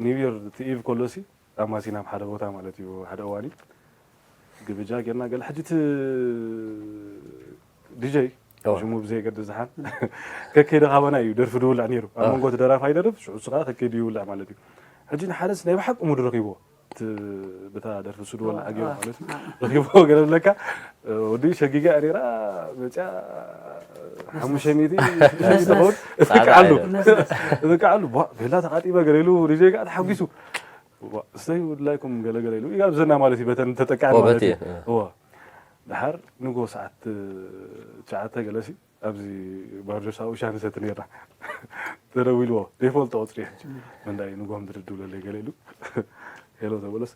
ኒው ይር እቲ ኢቭ ከሎሲ ኣማሲና ኣብ ሓደ ቦታ ማለት እዩ ሓደ እዋን እዩ ግብጃ ጌርና ገለ ሕጂ እቲ ዲጀይ ሽሙ ብዘይ ገድስ ዝሓን ከከይደ ካባና እዩ ደርፊ ድውላዕ ነይሩ ኣብ መንጎ እቲ ደራፋይ ይደርፍ ሽዑ ስኻ ከከይዱ ይውላዕ ማለት እዩ ሕጂ ንሓደስ ናይ ብሓቂ ሙድ ረኺብዎ ብታ ደርፊ ሱድ ወላ ኣግዮ ማለት ረኺብዎ ገለ ብለካ ወዲ ሸጊጋ ኔራ መፅያ ሓሙሽተ ሚእቲ ትኸውን እትክዓሉ እትክዓሉ ቤላ ተቃጢበ ገለ ኢሉ ዲጀይ ከዓ ተሓጒሱ እስተይ ውድላይኩም ገለ ገለ ኢሉ ይጋብዘና ማለት እዩ በተን ተጠቃሚ ማለት እዩ እዋ ድሓር ንጎ ሰዓት ትሽዓተ ገለሲ ኣብዚ ባርዶስ ኣብኡ ሻሂ ንሰቲ ነይርና። ተደዊልዎ ዘይፈልጦ ቁፅሪ ሕጂ መንዳይ ንጎም ድርድብለለይ ገለ ኢሉ ሄሎ ተበለስ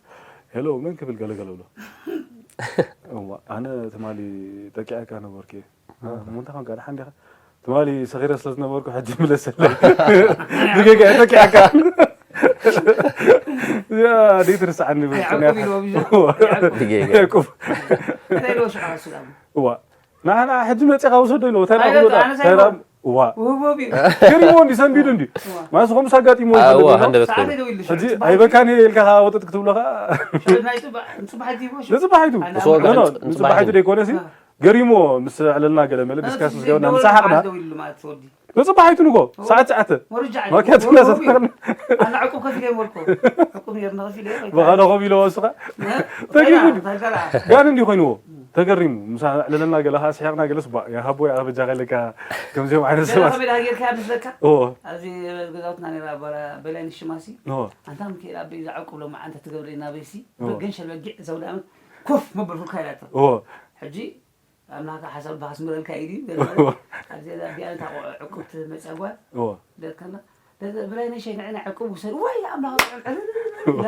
ሄሎ መን ክብል ገለ ገለ ብሎ እዋ ኣነ ትማሊ ጠቂዐካ ነበርኩ እየ እሞ እንታይ ኮንካ ደሓን ዲኻ ትማሊ ሰኺረ ስለ ዝነበርኩ ሕጂ ምለሰለይ ብጌጋ እየ ጠቂዐካ እዚኣ ደይትርስዓኒ ብልጽንያታ ብጌጋ ያዕቁብ እንታይ ኢልዎ ሽዑ ኣስላም እዋ ንዓና ሕጂ መፂኻ ውሰዶ ኢልዎ እንታይ ኣነ ሳይቦ- ሰላም እዋ ውህቦ ቢሉ ገሪሞ እንዲ ሰንቢዱ እንዲ እዋ። ማስ ከምስ ኣጋጢሞ እዋ፣ ሃንደበት ኮይኑ። ሰዓት ደው ኢሉ ሽዑ ሕጂ ጽባሕ ኣይበካን እየ ኢልካ ከዓ ወጥጥ ክትብሎ ከዓ ሽዑ ናይ ጽባሕ ንጽባሕ ዲቦ ሽዑ ንጽባሕ ኣይቱ ኣነ ንስዎ ኣምና- ግን ንጽባሕ ንጽባሕ ኣይቱ ኣይቱ ደይኮነ ሲ አ። ገሪሞ ምስ ዕለልና ገለ መለ ዲስካስ ምስ ገበና ምስ ሰሓቕና ደው ኢሉ ማለት ወዲ ንጽባሕ ኣይቱ ንጎ ሰዓት ሰዓተ ወርጃ ማኪያት ወርጃ እናሰፈርና ኣነ ዕቁብ ከፊለ እየ ወርኮ ዕቁብ ነርና ከፊለ እየ በኻዶ ኮብ ኢለዎ እስኻ ተጊጉ ድዩ? ጋን እንዲ ኮይንዎ ተገሪሙ ምሳ ዕለለና ገለ ከዓ ስሒቕና ገለስ ባ ያሃቦ ያ በጃ ከለካ ከምዚኦም ዓይነት ሰባት ከመይ ዳጌርካ ምስለካ እዎ ኣብዚ ገዛውትና ነራ በላ በላይ ንሽማሲ እዎ ኣንታ ምክኤል ኣበይ ዝዓቁብ ሎማ ኣንተ ትገብረና በይሲ እዎ። ገንሸል በጊዕ ዘውዳምን ኮፍ መበልኩልካ ኢላቶ እዎ። ሕጂ ኣምላኽ ሓሳብ ባስምረልካ እዩ ድዩ ኣብዚ ኣዲኣ እታ ዕቁብቲ መፀጓል እዎ። ደርካና ብላይ ነሸይ ንዕና ዕቁብ ውሰድ ወይ ኣምላኽ ጥዑም ዕልል ኢላ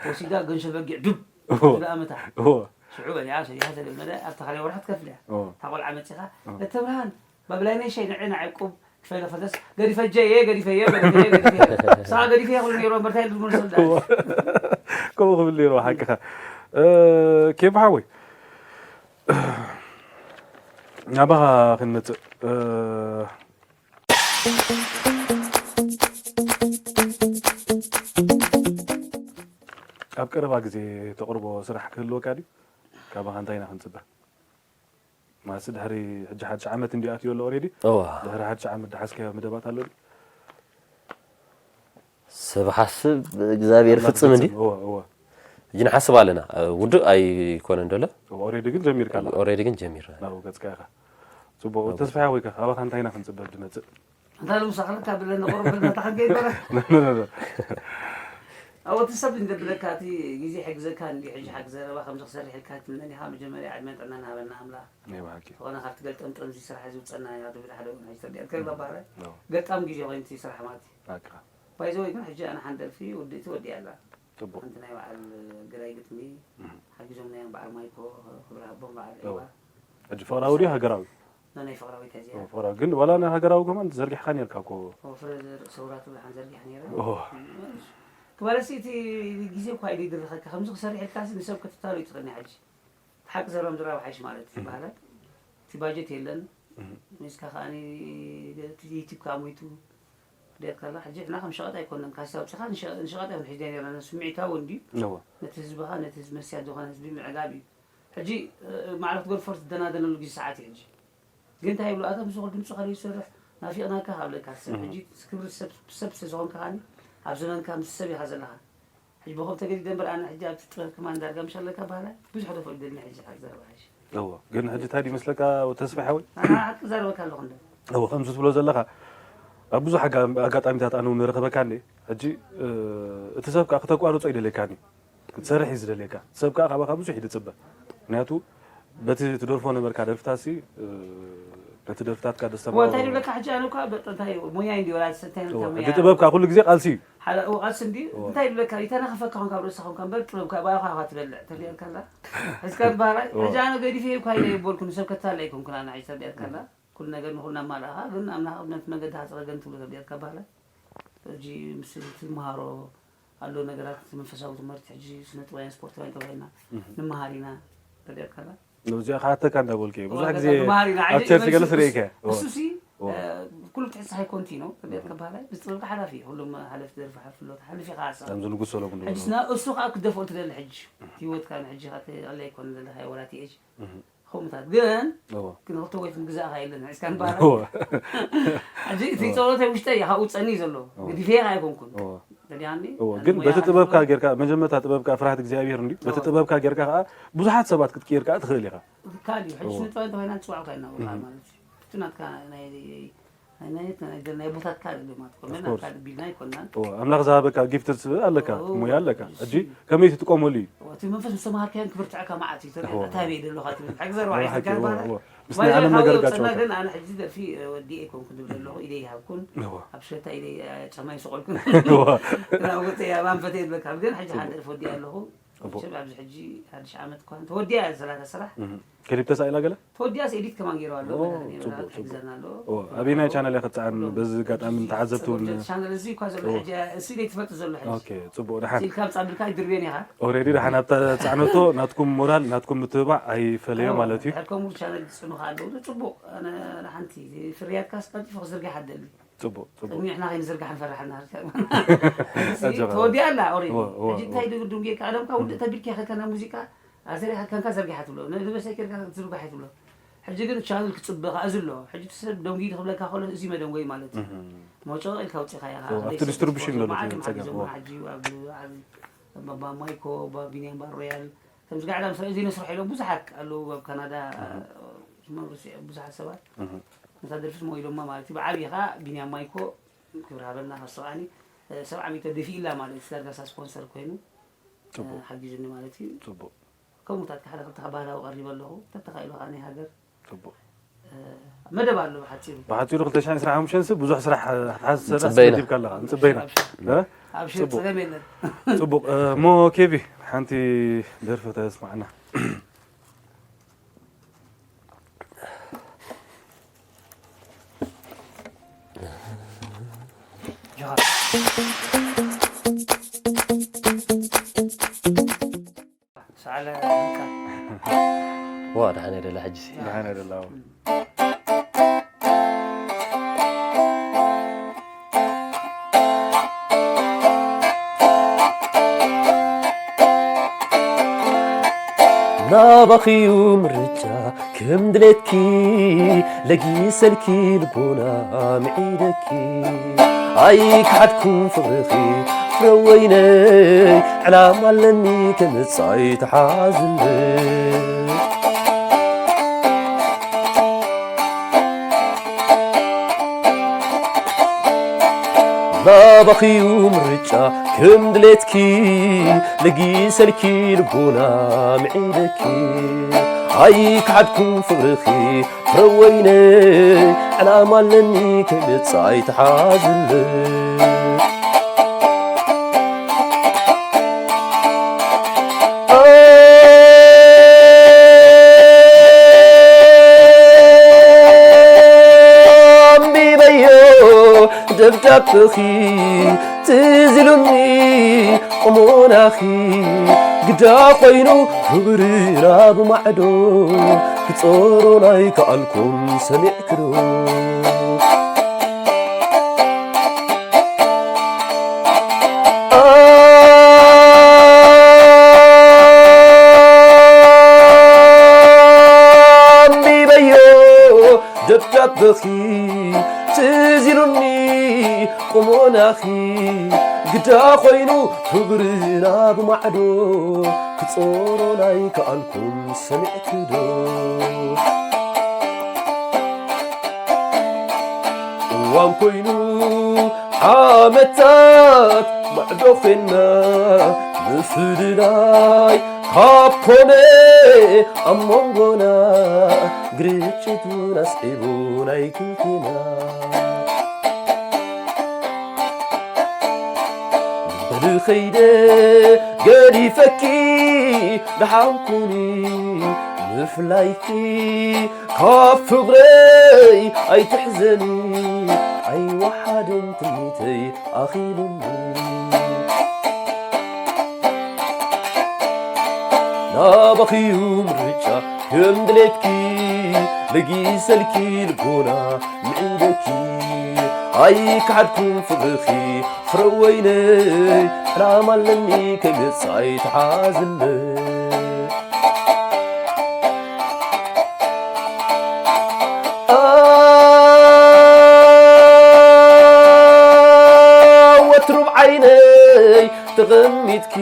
ወሲዳ ገንሸል በጊዕ ዱብ እዎ። ትብል ኣመታ እዎ። ሽዑ በሊዓ ሰዲሓ ተለመደ ኣብታ ካልኣይ ወርሒ ትከፍል እያ እዎ። እታ ቆልዓ መፂኻ እዎ። እተ ብርሃን ባብላይነይ ሸይ ንዕና ዕቁብ ክፈለ ፈተስ ገዲፈጀ እየ ገዲፈየ ገዲፈየ ገዲፈየ ስኻ ገዲፈየ ክብሉ ነይሩ እምበር እንታይ ኢሉ ዝመልሰሉ ዳኣ ከምኡ ክብል ነይሩ ሓቅኻ ኬፍ ሓወይ ናባኻ ክንመፅእ ኣብ ቀረባ ግዜ ተቕርቦ ስራሕ ክህልወካ ድዩ? ካባኻ እንታይ ኢና ክንፅበ? ማለትሲ ድሕሪ ሕጂ ሓድሽ ዓመት እንዲ ኣትዮ ኣሎ ኦሬዲ እዋ ድሕሪ ሓድሽ ዓመት ድሓዝካዮ መደባት ኣሎ ድዩ? ሰብ ሓስብ እግዚኣብሔር ፍጽም እንዲ እዋ እዋ ሕጂ ንሓስብ ኣለና ውድእ ኣይኮነን ዶለ ኦሬዲ ግን ጀሚርካ ኣለኻ ኦሬዲ ግን ጀሚርና ናብኡ ገጽካ ኢኻ ጽቡቕ ተስፋ ሓወይካ ካባኻ እንታይ ኢና ክንጽበ ድመጽእ እንታይ ሎም ሳኽርካ ብለና ቁሩብ ብለና ታኸን ከይበረ ኣብኡ እቲ ሰብ እንደብለካ እቲ ግዜ ሕግዘካ እንዲ ሕጂ ሓቂ ዘረባ ከምዚ ክሰርሕ ኢልካ ትምነን ኢኻ መጀመርያ ዕድመን ጥዕናን ሃበና ኣምላኽ ናይ ብሓቂ ዝኾነ ካብቲ ገልጠምጠም እዚ ስራሕ እዚ ውፀና ኢና ትብል ሓደ እውን ሕጂ ተርዲኣልካ ይብላ ባህረ ገልጣም ግዜ ኮይኑ እቲ ስራሕ ማለት እዩ ሓቅኻ ባይዘወይ ግን ሕጂ ኣነ ሓንደልፊ ውድእቲ ወዲኣ ኣላ ጽቡቕ ሓንቲ ናይ በዓል ገዳይ ግጥሚ ሓጊዞምናዮም በዓል ማይኮ ክብረ ሃቦም በዓል ዒዋ ሕጂ ፍቕራዊ ድዩ ሃገራዊ ናይ ፍቕራዊት እዚኣ ፍቕራዊ ግን ዋላ ናይ ሃገራዊ ከማን ዘርጊሕካ ነርካ እኮ ፍረ ርእሰ ውራቱ ብሓን ዘርጊሕ ነረ ክበለሲ እቲ ግዜ እኳ ኢሉ ይድርኸካ ከምዚ ክሰርሕ ኢልካ ንሰብ ክትታሎ ይትኽእልኒ ሕጂ ሓቂ ዘረም ዝራብ ሓይሽ ማለት ይበሃላል እቲ ባጀት የለን ሚስካ ከኣ ዩቲብ ከኣ ሞይቱ ክደት ከላ ሕጂ ሕና ከም ሸቐጥ ኣይኮነን ካሲ ኣውፅኻ ንሸቐጥ ኣይኮን ሒዝና ነርና ስምዒታዊ እንድዩ ነቲ ህዝብኻ ነቲ ህዝቢ መስያት ዝኾነ ህዝቢ ምዕጋብ እዩ ሕጂ ማዕረ ክትገድፎ ትደናደነሉ ግዜ ሰዓት እዩ ሕጂ ግን እንታይ ይብሉ ኣቶም ዝኹል ድምፂ ከለ ይሰርሕ ናፊቕናካ ካብ ለካ ሰብ ሕጂ ክብሪ ሰብ ሰብ ስለዝኾንካ ከኒ ኣብ ዘመንካ ምስ ሰብ ኢኻ ዘለኻ ሕጂ ብኸም ተገዲደ እምበር ኣነ ሕጂ ኣብቲ ጥበብ ከማን ዳርጋ ምሽ ኣለካ ባህላ ብዙሕ ተፈልደልና ሕጂ ካብ ዘረባ ሕጂ እዎ ግን ሕጂ እንታይ ድዩ መስለካ ተስፋ ሓወይ ኣነ ሓቂ ዘረበካ ኣለኹ እንደ እዎ ከምዚ ትብሎ ዘለኻ ኣብ ብዙሕ ኣጋ- ኣጋጣሚታት ኣነ እውን ንረኸበካ እንደ ሕጂ እ፣ እቲ ሰብ ከዓ ክተቋርጾ ይደልየካኒ ክትሰርሕ እዩ ዝደልየካ እቲ ሰብ ከዓ ካባካ ብዙሕ እዩ ዝፅበ ምክንያቱ በቲ ትደርፎ ነበርካ ደርፍታሲ ነቲ ደርፍታትካ እዋ እንታይ ደስተማቕሮ ድብለካ ሕጂ ኣነ እኳ በ- እንታይ እዩ፣ ሞያ እንዲ ወላ ሰታይ እንታይ እዋ፣ ሞያ ሕጂ ጥበብካ ኩሉ ግዜ ቃልሲ እዩ ሓደ እዋ ቃልሲ እንዲ እንታይ ድብለካ ይተናኸፈካ ኾንካ ኣብ ርእስኻ ኾንካ እምበር ጥበብካ ባይኻ ኢኻ ትበልዕ ተሪእካ ኣላ ሕዝካ ዝበሃላ እዋ። ሕጂ ኣነ ገዲፈ እኳ ኢለ ይበልኩ ንሰብ ከታላ ኣይኮንኩን ኣነ ሕጂ ተሪእካ ኣላ ኩሉ ነገር ንኹልና ማላእኻ ግን ኣምላኽ ነቲ መገዲ ሃፀ ገን ትብሎ ተሪእካ በሃላ ሕጂ ምስ ትምሃሮ ኣሎ ነገራት መንፈሳዊ ትምህርቲ ሕጂ ስነ ጥበባውያን ስፖርታውያን ተባሂልና ንመሃር ኢና ተደርካላ እዚኣ ክሓተካ እንዳበልኩ እየ ብዙሕ ግዜ ኣብ ቸርች ገለ ስርኢከ እሱሲ ኩሉ ትሕዝቶ ሃይ ኮንቲኖ ተቢያት ከባህላይ ምስ ጥበብካ ሓላፊ እዩ። ኩሎም ሓለፍቲ ደርፊ ሓፍሎ ትሓልፍ ኢኻ። ከምዚ ንጉስ ሰሎሙን ሕጂ ዝበሎ ንእሱ ከዓ ክትደፍኦ ትደሊ ሕጂ ህይወትካ ንሕጂ ከኣ ትዕለ ኣይኮነ ዘለኻ ወላቲ ኤጅ ከምኡታት ግን እዎ ግን ክልተ ወይት ምግዛእኻ የለን ሒዝካ ንባራ እዎ ሕጂ እቲ ጸሎተይ ውሽጠይ እያ ካብኡ ጸኒ ዘሎ ገዲፈ ኣይኮንኩን እዎ ተዲያኒ እዎ ግን በቲ ጥበብካ ጌርካ መጀመርታ ጥበብካ ፍርሃት እግዚኣብሔር እንዲ በቲ ጥበብካ ጌርካ ከዓ ብዙሓት ሰባት ክትቅይር ከዓ ትኽእል ኢኻ ካሊ ሕጂ ስነ ጥበብ ተባይና ንጽዋዕካ ኢና ማለት እዩ እቲ ናትካ ናይ ናይ ናይ ናይ ናይ ቦታትካ ደለማት ኮመና ካልእ ቢልና ኣይኮናን እዎ ኣምላኽ ዝሃበካ ጊፍት ኣለካ ሙያ ኣለካ ሕጂ ከመይ ትጥቀመሉ እዩ እቲ መንፈስ ምስ ተማሃርካዮን ክብርትዐካ መዓት እዩ ተሪእካ ታበይ ደለኻ ትብል ሕግዘር ዋዒ እዎ፣ ዘጋር እዎ፣ ባላ እዎ። ምስ ናይ ዓለም ነገር ጋር ጸና ጨወታ ግን ኣነ ሕጂ ደርፊ ወዲኤ ኣይኮንኩ ድብል ኣለኹ ኢደይ ይሃብኩን እዎ ኣብ ሸታ ኢደይ ጫማ ይሰቆልኩን ኢደይ ኣንፈተ የብለካ ግን ሕጂ ሓደ ደርፊ ወዲኤ ኣለኹ እዎ። መቸም ኣብዚ ሕጂ ሓድሽ ዓመት እኳ ተወዲኣ እያ ዘላታ ስራሕ እህ። ክሊፕ ተሳኢላ ገለ ተወዲኣስ ኤዲት ከማን ገይሩ ኣሎ እዎ፣ መድሃኒት ጽቡቅ፣ ይበሃል፣ ጽቡቅ። ትሕግዘና ኣሎ እዎ፣ ኣበይናይ ቻነል እያ ክትሰኣን በዚ ኣጋጣሚ ንተዓዘብቲ እውን ቻነል እዚ እኳ ዘሎ ሕጂ እሱ ኢደይ ትፈጥ ዘሎ ሕጂ ኦኬ፣ ጽቡቅ ድሓን ሲልካ ኣብ ጻብልካ ይድርብዮን ኢኻ ኦሬዲ ድሓን ኣብታ ተጻዕነቶ ናትኩም ሞራል ናትኩም ምትብባዕ ኣይፈለዮ ማለት እዩ ከምኡ ቻነል ዝጽኑኻ ኣለዉ ጽቡቅ ኣነ ሓንቲ ፍርያትካ ስቀልጢፉ ክዝርግሕ ኣደሊ ጽቡቅ ጽቡቅ ንሕና ከይንዝርጋሕ ንፈርሕ እና ኣጆኻ። ተወዲኣ ኣላ ኦሬዲ እወ፣ እወ፣ ሕጂ እንታይ ድግዱም ጌርካ ቀደምካ ውድእ ተቢልካ ከከና ሙዚቃ ኣዘሪኻ ከንካ ዘርጊሓ ትብሎ ንበሰይ ኬርካ ክትዝርጋሕ ትብሎ ሕጂ ግን ቻነል ክጽበ ከኣ እዚ ኣሎ ሕጂ እቲ ሰብ ደንጉዩ ክብለካ ከሎ እዚ መደንጎይ ማለት እዩ መጨወቅ ኢልካ ውፅኻ ኢኻ እወ፣ ኣብቲ ዲስትሪቢሽን ዘሎ ጸገም፣ እወ። ሕጂ ኣብ ኣብ ባባ ማይኮ ባ ቢንያም ባር ሮያል ከምዚ ጋዕዳ ምስ እዚ ነስርሖ ኢሎም ብዙሓት ኣለዉ ኣብ ካናዳ ዝመርሱ ብዙሓት ሰባት ነታ ደርፊ ስሞ ኢሎማ ማለት እዩ ብዓብዪ ኸዓ ቢንያም ማይኮ ክብሪ ሃበልና ካብ ሰብኣኒ ሰብዓ ሚእቲ ደፊእላ ማለት እዩ ዳርጋ ሳ ስፖንሰር ኮይኑ ጽቡቅ ሓጊዙኒ ማለት እዩ ጽቡቅ ከምኡታት ሓደ ክልተ ባህላዊ ቀሪበ ኣለኹ ተተኻኢሉ ከዓ ናይ ሃገር ጽቡቅ መደብ ኣሎ ብሓፂሩ ብሓፂሩ ክልተ ሽሕን ዕስራን ሓሙሽተን ስ ብዙሕ ስራሕ ክትሓዝ ትሰርሕ ንጽበይና። ስለ ካ ኣለኻ ንፅበይና እ? ኣብሽር ጽቡቅ። ፀገም የለን ጽቡቅ እ፣ እሞ ኬቪ ሓንቲ ደርፊ ተስማዕና ሰዓለ ዋ ደሓን የደላ ሕጂ ደሓን ደላው ናባኺ እዩ ምርጫ ከም ድሌትኪ ለጊሰልኪ ልቦና ምዒደኪ ኣይከሓድኩን ፍቕርኺ ፍረወይነይ ዕላማ ኣለኒ ከምጻይ ተሓዝኒ ናባኺዩ ምርጫ ከም ድሌትኪ ለጊሰልኪ ልቦና ምዒደኪ ኣይከሓድኩን ፍቕርኺ ፍረወይነ ዕላማ ኣለኒ ክብጻይ ተሓዝለ ኣንቢበዮ ደብዳብኺ ትዝሉኒ ቁሞናኺ ግዳ ኮይኑ ክብርና ብማዕዶ ክጸሮና ኣይከኣልኩም ሰሚዕክዶ ኣንቢበዮ ደብዳብኺ ትዚሉኒ ቁሞናኺ ግዳ ኮይኑ ክብርና ብማዕዶ ክጾሮና ኣይከኣልኩም ሰሚዕክዶ እዋን ኮይኑ ዓመታት ማዕዶ ኮይና ምፍልላይ ካብ ኮነ ኣብ መንጎና ግርጭት እውን ኣስዒቡ ናይ ክልቴና በሊ ኸይደ ገዲፈኪ ደሓንኩኒ ምፍላይኪ ካብ ፍቕረይ ኣይትሕዘኒ ኣይወሓደን ትምኒተይ ኣኺሉኒ ናባኺዩ ምርጫ ከም ድሌትኪ ለጊሰልኪ ልቦና ምዒደኪ ኣይከሓድኩን ፍቕርኺ ፍረወይነይ፣ ዕላማ ኣለኒ ከይመጽእ ኣይትሓዝለይ። ወትሩ ብዓይነይ ተቐሚጥኪ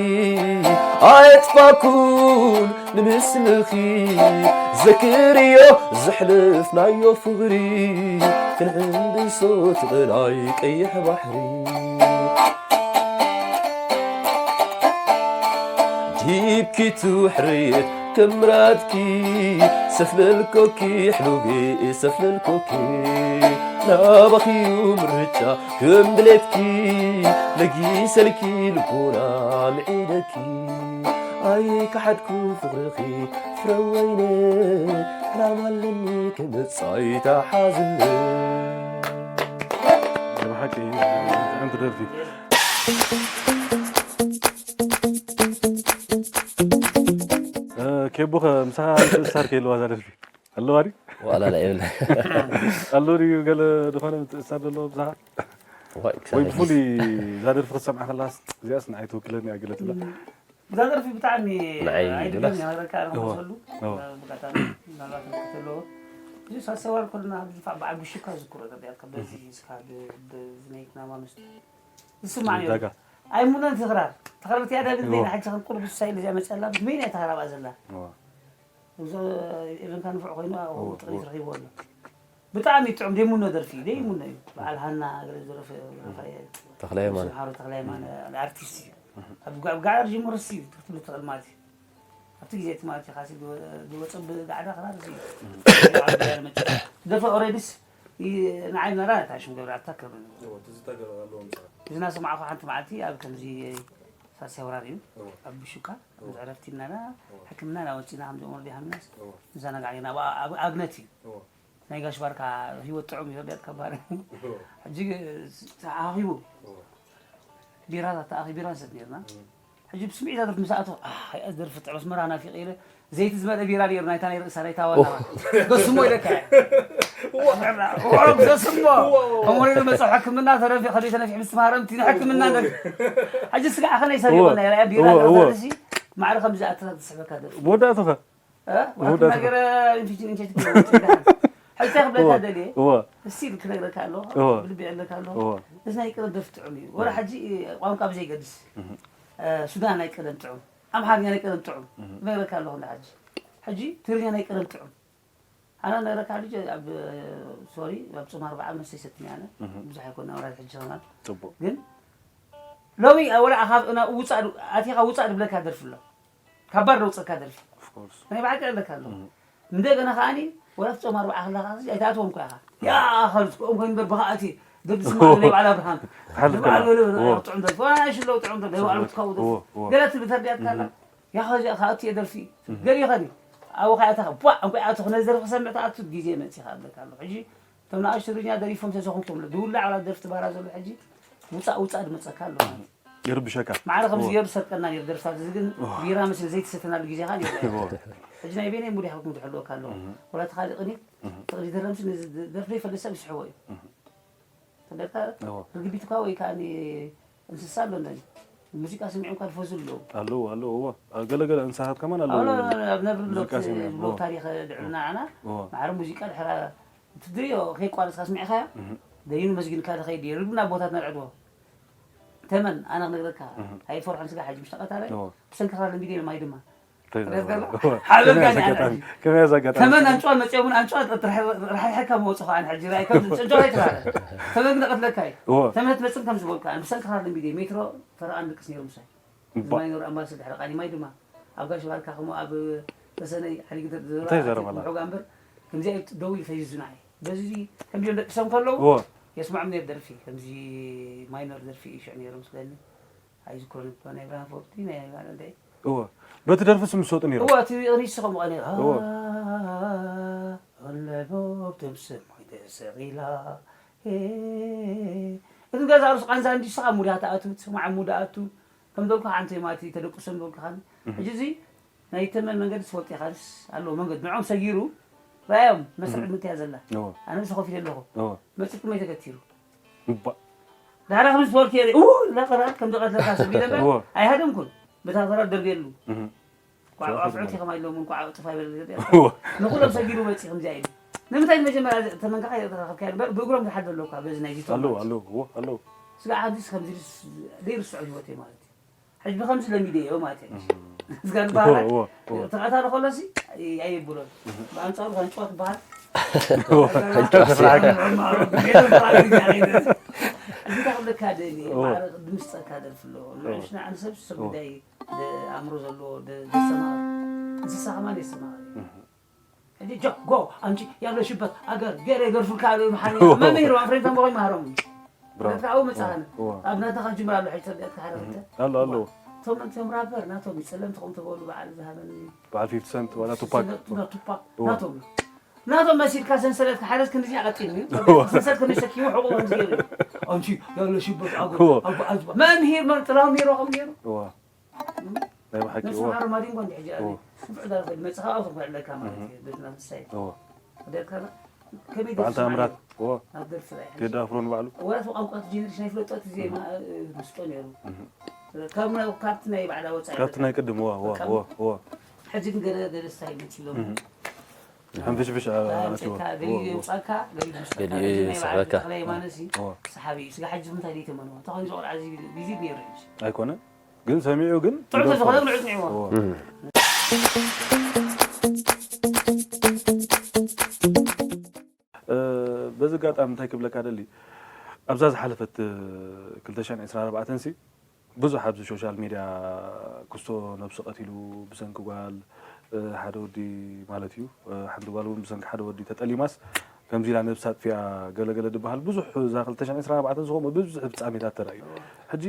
ኣየጥፋኩን ንምስልኺ። ዘክርዮ ዘሕለፍናዮ ፍቕሪ ክንሕንብሶ ትቕላይ ቀይሕ ባሕሪ። ዲብኪቱ ሕርየት ከምራትኪ ሰፍለልኮኪ ሕሉጌ ሰፍለልኮኪ። ናባኺዩ ምርጫ ከም ድሌትኪ ለጊሰልኪ ልቦና ምዒደኪ። ኣይከሓድኩ ፍቕርኺ ፍረወይነ፣ ዕላማ ኣለኒ ክመጽእ ኣይትሓዝኒ። ብሓቂ ጥዕምቲ ደርፊ። እ፣ ኬቦኸ ምሳኻ ምትእስሳር ከይህልዋ እዛ ደርፊ ኣለዋ ድዩ? ዋላ ላ የብላ። ኣሎ ድዩ ገለ ዝኾነ ምትእስሳር ዘለዎ ምሳኻ? ዋይ፣ ወይ ክሳብ ብፍሉይ እዛ ደርፊ ክትሰምዓ ከላስ እዚኣስ ንዓይ ትውክለኒ እያ ገለ ትብላ። እዛ ደርፊ ብጣዕሚ ንዓይ ኣይድግም ድላስ? እያ፣ ረካ እዋ። ንኸሰሉ። እዋ። ብጋጣሚ ምናልባት ንክተለዎ። እዚ ሳሰዋር ኮልና ኣብ ዝፋዕ በዓል ብሹካ ዝዝክሮ ደርያት ካብ በዚ እስካ ብ-፣ ብ-፣ ዝነይትና ማመስት። ዝስማዕ ነይሩ። ዳጋ። ኣይሙነን ትኽራር። ተኽራር ትያዳ ግን እዋ። በይና ሕጂ ክንቁር ብሳይ ለዚያ መጸላ፣ ምስ መይን እያ ተኽራባ ዘላ? እዋ። እዞ ኤቨንካ ንፉዕ ኮይኑ ኣብኡ እዎ፣ ጥሪት እዎ። ረኺብዎ ኣሎ። ብጣዕሚ ጥዑም ደይሙኖ ደርፊ እዩ፣ ደይሙኖ እዩ። በዓል ሃና ገለ ዝደረፈ ራፋኤል። ተኽለ ሃይማኖት። ስምሓሩ ተኽለ ሃይማኖት፣ ኣርቲስት እዩ። ኣብ ጋ-፣ ጋር ጅምርሲ እዩ፣ ክትብል ትኽእል ማለት እዩ። ኣብቲ ግዜ እቲ ማለት እዩ፣ ካሲ ዝወ-፣ ዝወጸ ብጋዕዳ ክራር እዚ እዩ። ደርፈ ኦሬዲስ ይ-፣ ንዓይ መራ እታ ሽም ገብረ ኣታ ክብሪ። እዎ፣ ትዝታ ገ-፣ ኣለዎ ምሳኻ። እዚ እናሰማዕኹ ሓንቲ መዓልቲ ኣብ ከምዚ ሳልሳይ ወራር እዩ። እዎ። ኣብ ብሹካ፣ እዎ። ምስ ዕረፍቲ እናና፣ እዎ። ሕክምና እናወፂና፣ ከምዚ ኦመር ዲሃምናስ፣ እዎ። ንዘናጋዕ ኢና፣ ኣብ፣ ኣብ፣ ኣብነት እዩ። እዎ። ናይ ጋሽ ባርካ ህይወት ጥዑም እዩ፣ ረዳት ከባሪ። እዎ። ሕጂ ተኣኺቡ። እዎ። ቢራታት ተኣኺቡ፣ ቢራ ንሰት ነርና። እም። ሕጂ ብስምዒት ኣትርፍ ምስ ኣተኹ፣ ኣህ፣ ኣይ፣ ኣዝ ደርፊ ጥዑም፣ ኣስመራ ናፊቐ ኢለ፣ ዘይቲ ዝመልአ ቢራ ነይሩ፣ ናይታ ናይ ርእሳ፣ ናይታ ዋና። ኦህ። ዘስሞ ኢለካ እየ። ዋ። ዋ፣ ዘስሞ። ዋ፣ ዋ፣ ዋ። ከመኡ ኢሉ መጽኡ ሕክምና ተረፊ፣ ከመይ ተነፊሕ ምስ ማረምቲ ንሕክምና ዋ። ነር-፣ ሕጂ ስጋዕ ከነይ ሰሪቑ ዋ። ናይ ራያ ቢራ ዋ፣ ዋ። ተረፊ፣ ማዕረ ከምዚ ኣተታት ዝስሕበካ ደርፊ። መወዳእቱ ኸ? እ? መወዳእቱ ኸ? ገረ ኢንፌክሽን፣ ኢንፌክሽን። ሕጂ ክብለካ ዋ። ደልየ። ዋ። እስቲ ክነግረካ ኣለኹ። ዋ። ብልቢ ኣለካ ኣለኹ። ዋ። እዚ ናይ ቀደም ደርፊ ጥዑም እዩ። ወላ ዋ። ሕጂ ቋንቋ ብዘይገድስ። እህ። እ፣ ሱዳን ናይ ቀደም ጥዑም። ኣምሓርኛ ናይ ቀደም ጥዑም። እህ። ክነግረካ ኣለኹ እንዳ ሕጂ። ሕጂ ትግርኛ ናይ ቀደም ጥዑም። ኣነ ነረካ ልጅ ኣብ፣ ሶሪ፣ ኣብ ጾም ኣርብዓ መስተ ይሰትም ኣነ። እህ። ብዙሕ ኣይኮነ፣ ወላ ሕጂ ኸማን። ጽቡቕ። ግን ሎሚ ወላ ካብ እና ውጻእ ዱ-፣ ኣቲኻ ውጻእ ድብለካ ደርፊ ኣሎ። ካብ ባር ደውጸካ ደርፊ። ኦፍ ኮርስ። ናይ ብሓቂ ኣለካ ኣሎ። እህ። እንደገና ከኣኒ ወላ ኣብ ጾም ኣርብዓ ከለኻ ኣይትኣትዎም እኮ ኢኻ። ያ፣ ካብ ዝትክኦም ኮይኑ እምበር ብኸኣቲ ደርፊ ስማዕ ናይ በዓል ኣብርሃም። ትሓልፍ ናይ በዓል ከላ። ወለ-፣ ወለ-፣ እዎ። ጥዑም ደርፊ። ዋና ሽለው ጥዑም ደርፊ። ናይ በዓል እዎ፣ ምትካው ደርፊ። እዎ፣ እዎ። ገለ ትብል ተርዲያትካ ኣላ። እህ። ያ ኸዚ ከኣ እትየ ደርፊ። እህ። ገሊኡ ኸዲ ኣብኡ ኸኣ እታ ቧዕ እንኳ ኣቱ ነዚ ደርፊ ክሰምዕ ተኣቱ ግዜ መጺኻ እብለካ ኣለኹ። ሕጂ እቶም ንኣሽቱ ትግርኛ ደሪፎም ተዘኹምኩም ድውላዕ ዋላ ደርፊ ትባራ ዘሎ ሕጂ ውጻእ ውጻእ ድመጸካ ኣሎ። እህ። ይርብሸካ። ማዕረ ከምዚ እዎ። ገይሩ ዝሰርቀና ነይሩ ደርፍታት፣ እዚ ግን እዎ። ቢራ መስለ ዘይትሰተናሉ ግዜኻ ነይሩ። እዎ። ሕጂ ናይ በይነይ ሙድ ይሓልኩም ዝሕልወካ ኣለኹ። እህ። ወላ እቲ ካልእ ቅኒት፣ እህ። ፍቕሪ ደረምሲ ነዚ ደርፊ ዘይፈልጥ ሰብ ይስሕቦ እዩ። እህ። ተደርካ እዎ። ርግቢትካ ወይ ከኣ እንስሳ ኣሎ እንደ ሙዚቃ ስሚዖም ካልፈዙ ኣለዉ። ኣለዉ፣ ኣለዉ፣ እዎ። ኣብ ገለ ገለ እንስሳታት ከማን ኣለዉ። ኣብ ነብሪ ሙዚቃ ሎት-፣ ስሚዖም፣ ሎት እዎ። ታሪኽ ድዕልና ኣና፣ እዎ። ማዕረ ሙዚቃ ድሕራ ትድዮ ከይቋረጽካ ስሚዕካዮ? እህ። ደይኑ መስጊድካ ድኸይድ እዩ። ርግብና ኣቦታትና ድዕድዎ። ተመን፣ ኣነ ክነግረካ፣ እህ። ኣይፈርሖን ስጋ ሓጂ ምሽ ተቐታላይ፣ እዎ። ብሰንክኻ ለሚደ ኢለ ማይ ድማ። ተይዛ ተረድካ? እዎ። ሓበን ከመይ ጋር ኣጋጣሚ? ሓጂ። ከመይ ኣጋጣሚ? ተመን ኣንጭዋ መጽኦም ኣንጭዋ ጥራሕ-፣ ራሕሪሕካ መወጽኻ ኣነ ሕጂ ራእይ ከም ጽንጫ ኣይትራረ። ተመን ክነቐትለካ እዩ። እዎ። ተመን ትመጽእ ከም ዝበልካ፣ ኣነ ብሰንክኻ ለሚደ ሜትሮ ፈረቓ ንድቅስ ነይሩ ምሳይ። እባ። ማይ ነብሪ ኣምባሲ ድሕሪ ቃኒ ማይ ድማ ኣብ ጋሽ ባርካ ከምኡ ኣብ ተሰነይ ሓዲግ እንታይ ዘረባላ? ምሑጋ እምበር ከምዚ ደው ኢሉ ፈዚዙ ንዓይ። በዚ ከምዚኦም ደቂሶም ከለዉ እዎ። የስምዖም ነይሩ ደርፊ። ከምዚ ማይነር ደርፊ እዩ ሽዑ ነይሩ መስለኒ። ኣይዝክሮን እኮ ናይ ብርሃን ፎርቲ ናይ ማለት እንታይ? እዎ። በቲ ደርፊ ስም ዝሰጡ ነይሮም። እዎ፣ እቲ ሪስ ከምኡ ነይሩ። እዎ። ኣለቦ ብትም ስም ተሰቒላ። ሄ። እቲ ገዛ ርስ ቃንዛ እንዲ ስኻ ሙዳ ተኣቱ፣ ትስማዕ ሙዳ ኣቱ። ከም ደልኩ ሓንቲ ማለት ተደቁሶም ደልኩ ኻን። እህ። ሕጂ እዚ ናይ ተመን መንገዲ ትፈልጥ ኢኻ፣ ርስ ኣለዎ መንገዲ። ንዖም ሰጊሩ፣ ራዮም፣ መስርዕ እህ። ምንታይ እያ ዘላ? እዎ። ኣነ ምስ ኮፍ ኢለ ኣለኹ። እዎ። መጽእ ቅድመይ ተገቲሩ። እባ። ዳሕራ ከም ዝተወልከ የርኢ፣ ኡ፣ እናቐረኣ ከም ዝቐትለካ ሰብ ይነበር። እወ። ኣይሃደምኩን። በታ ተራ ደርብየሉ። እህ። ኳዕ፣ ሰላም ኣፍዑት ሰላም። ኢኸም ኣይሎምን፣ ኳዕ፣ ጥፋ ይበል ዝብል። እወ። ንኹሎም ሰጊሩ መፂ ከምዚኣ ኢሉ። ንምንታይ ንመጀመርያ ተመንካኻ ይረኸብካ እምበር፣ ብእግሮም ዝሓልፉ ኣለዉ እኳ፣ በዚ ናይ ዚቶም ኣለዉ፣ ማለት እዩ። ኣለዉ፣ እወ፣ ኣለዉ። ስጋዕ ሓዲስ ከምዚ ደይርስዖ ህይወት እዩ ማለት እዩ። ሕጂ ብኸምዚ ለሚደ እዮ ማለት እዩ። እህ። ስጋዕ እወ፣ ዝበሃል እወ፣ እወ። ተቐታሊ ከሎሲ ኣየብሎን። እህ። ብኣንጻሩ ከንጭዋ ትበሃል። እወ። እዚ እንታይ ክብለካ ደሊ፣ እወ። ማዕረ ድምስጠካ ደርፊ ኣለዎ። እወ። ንዕሽና ኣንሰብ ሰብ እወ። ጉዳይ ደ-፣ ኣእምሮ ዘለዎ ደ-፣ ደሰማቕ። እንስሳ ከማን የሰማቕ። እህ። ሕጂ ጆ፣ ጎ፣ ኣምጪ፣ ያለሽበት ኣገር፣ ገይረ ይገርፉልካ ኣለዉ፣ መሓሪ፣ እወ። መምህር፣ ኣፍሬም ተንቦ ይመሃሮም። ብራቮ። እዛ ካብኡ መጻኻኒ። እወ፣ እወ። ኣብ ናትኻ ጅምር ኣሎ፣ ሕጂ ተርቢያትካ ሓደ እህ። ክልተ። ኣሎ፣ ኣሎ። እወ። እቶም፣ እቶም ራፐር ናቶም እዩ፣ ጸለምቲ ከምኡ ተበሉ፣ በዓል ዝሃበኒ። በዓል ፊፍቲ ሰንት ዋላ ቱፓክ። ቱፓክ፣ እወ። ናቶም እዩ። ናቶም መሲልካ ሰንሰለት ክሓረስ ክንዲዚኣ ቀጢን እዩ። እወ። ሰንሰለት ክንዲ ሰኪሙ ሕቑ ከምዚ ገይሩ እዩ። ኣምቺ፣ ያለሽበት ኣገር፣ እወ። ኣብ፣ ኣብ፣ መምህር፣ መን፣ ጥላሁን ሜሮ ከምኡ ገይሩ። እወ። ናይ ብሓቂ፣ ነፍሲ እወ። ወሃብ ማዲንጎ እንዲ ሕጂ እወ። ኣብዚ ንፉዕ ደርፊ መጽኻ ኣብቶም ከዕለካ ማለት እህ። እዩ፣ ቤትና ምሳይ። እወ። ደርካና ከመይ በዓል ደርፊ ተኣምራት፣ ማለት እወ። ኣብ ደርፊ ላይ ቴዲ ኣፍሮ ንባዕሉ። ወላ እቲ ቋንቋ እቲ ጀነሬሽን ኣይፍለጦ፣ እቲ ዜማ፣ እህ። እ፣ ምስጦ ነይሩ። እህ። ካብ ናይ፣ ካብቲ ናይ ባዕላ ወጻኢ ካብቲ በቃ። ናይ ቅድም፣ እወ፣ እወ፣ በቃ። እወ፣ እወ። ሕጂ ግን ገለ፣ ገለ ስታይል መጺሎም። እህ። ሕንፍሽፍሽ፣ አ፣ ኣንጺካ፣ ኣትዎ። ገሊኡ እወ፣ እወ። የውጻካ፣ ገሊኡ ምስጠካ። ገሊኡ ሕጂ ናይ በዓል ይስሕበካ። ተኽለ የማነሲ እወ። ሰሓቢ እዩ። ስጋ ሕጂ ምንታይ ደይተመንዎ? ተኾይኑ ዝቆልዓ እዚ ቢዚ ነይሩ ሕጂ። ኣይኮነን። ግን ሰሚዑ ግን ጥዑም ይደርፎ። ተዝኾነ ግን ዕጽንዕዎ። እወ። እም። እ፣ በዚ ኣጋጣሚ እንታይ ክብለካ ደሊ፣ ኣብዛ ዝሓለፈት፣ እ፣ ክልተ ሽሕን ዕስራን ኣርባዕተን ሲ፣ ብዙሕ ኣብዚ ሶሻል ሚድያ ክስቶ ነብሱ ቀቲሉ ብሰንኪ ጓል፣ እ፣ ሓደ ወዲ ማለት እዩ፣ እ፣ ሓንቲ ጓል እውን ብሰንኪ ሓደ ወዲ ተጠሊማስ ከምዚ ኢላ ነብሳ ኣጥፊኣ ገለ ገለ ዝበሃል ብዙሕ እዛ ክልተ ሽሕን ዕስራን ኣርባዕተን ዝኸምኡ ብዙሕ ፍጻሜታት ተራእዩ። ሕጂ፣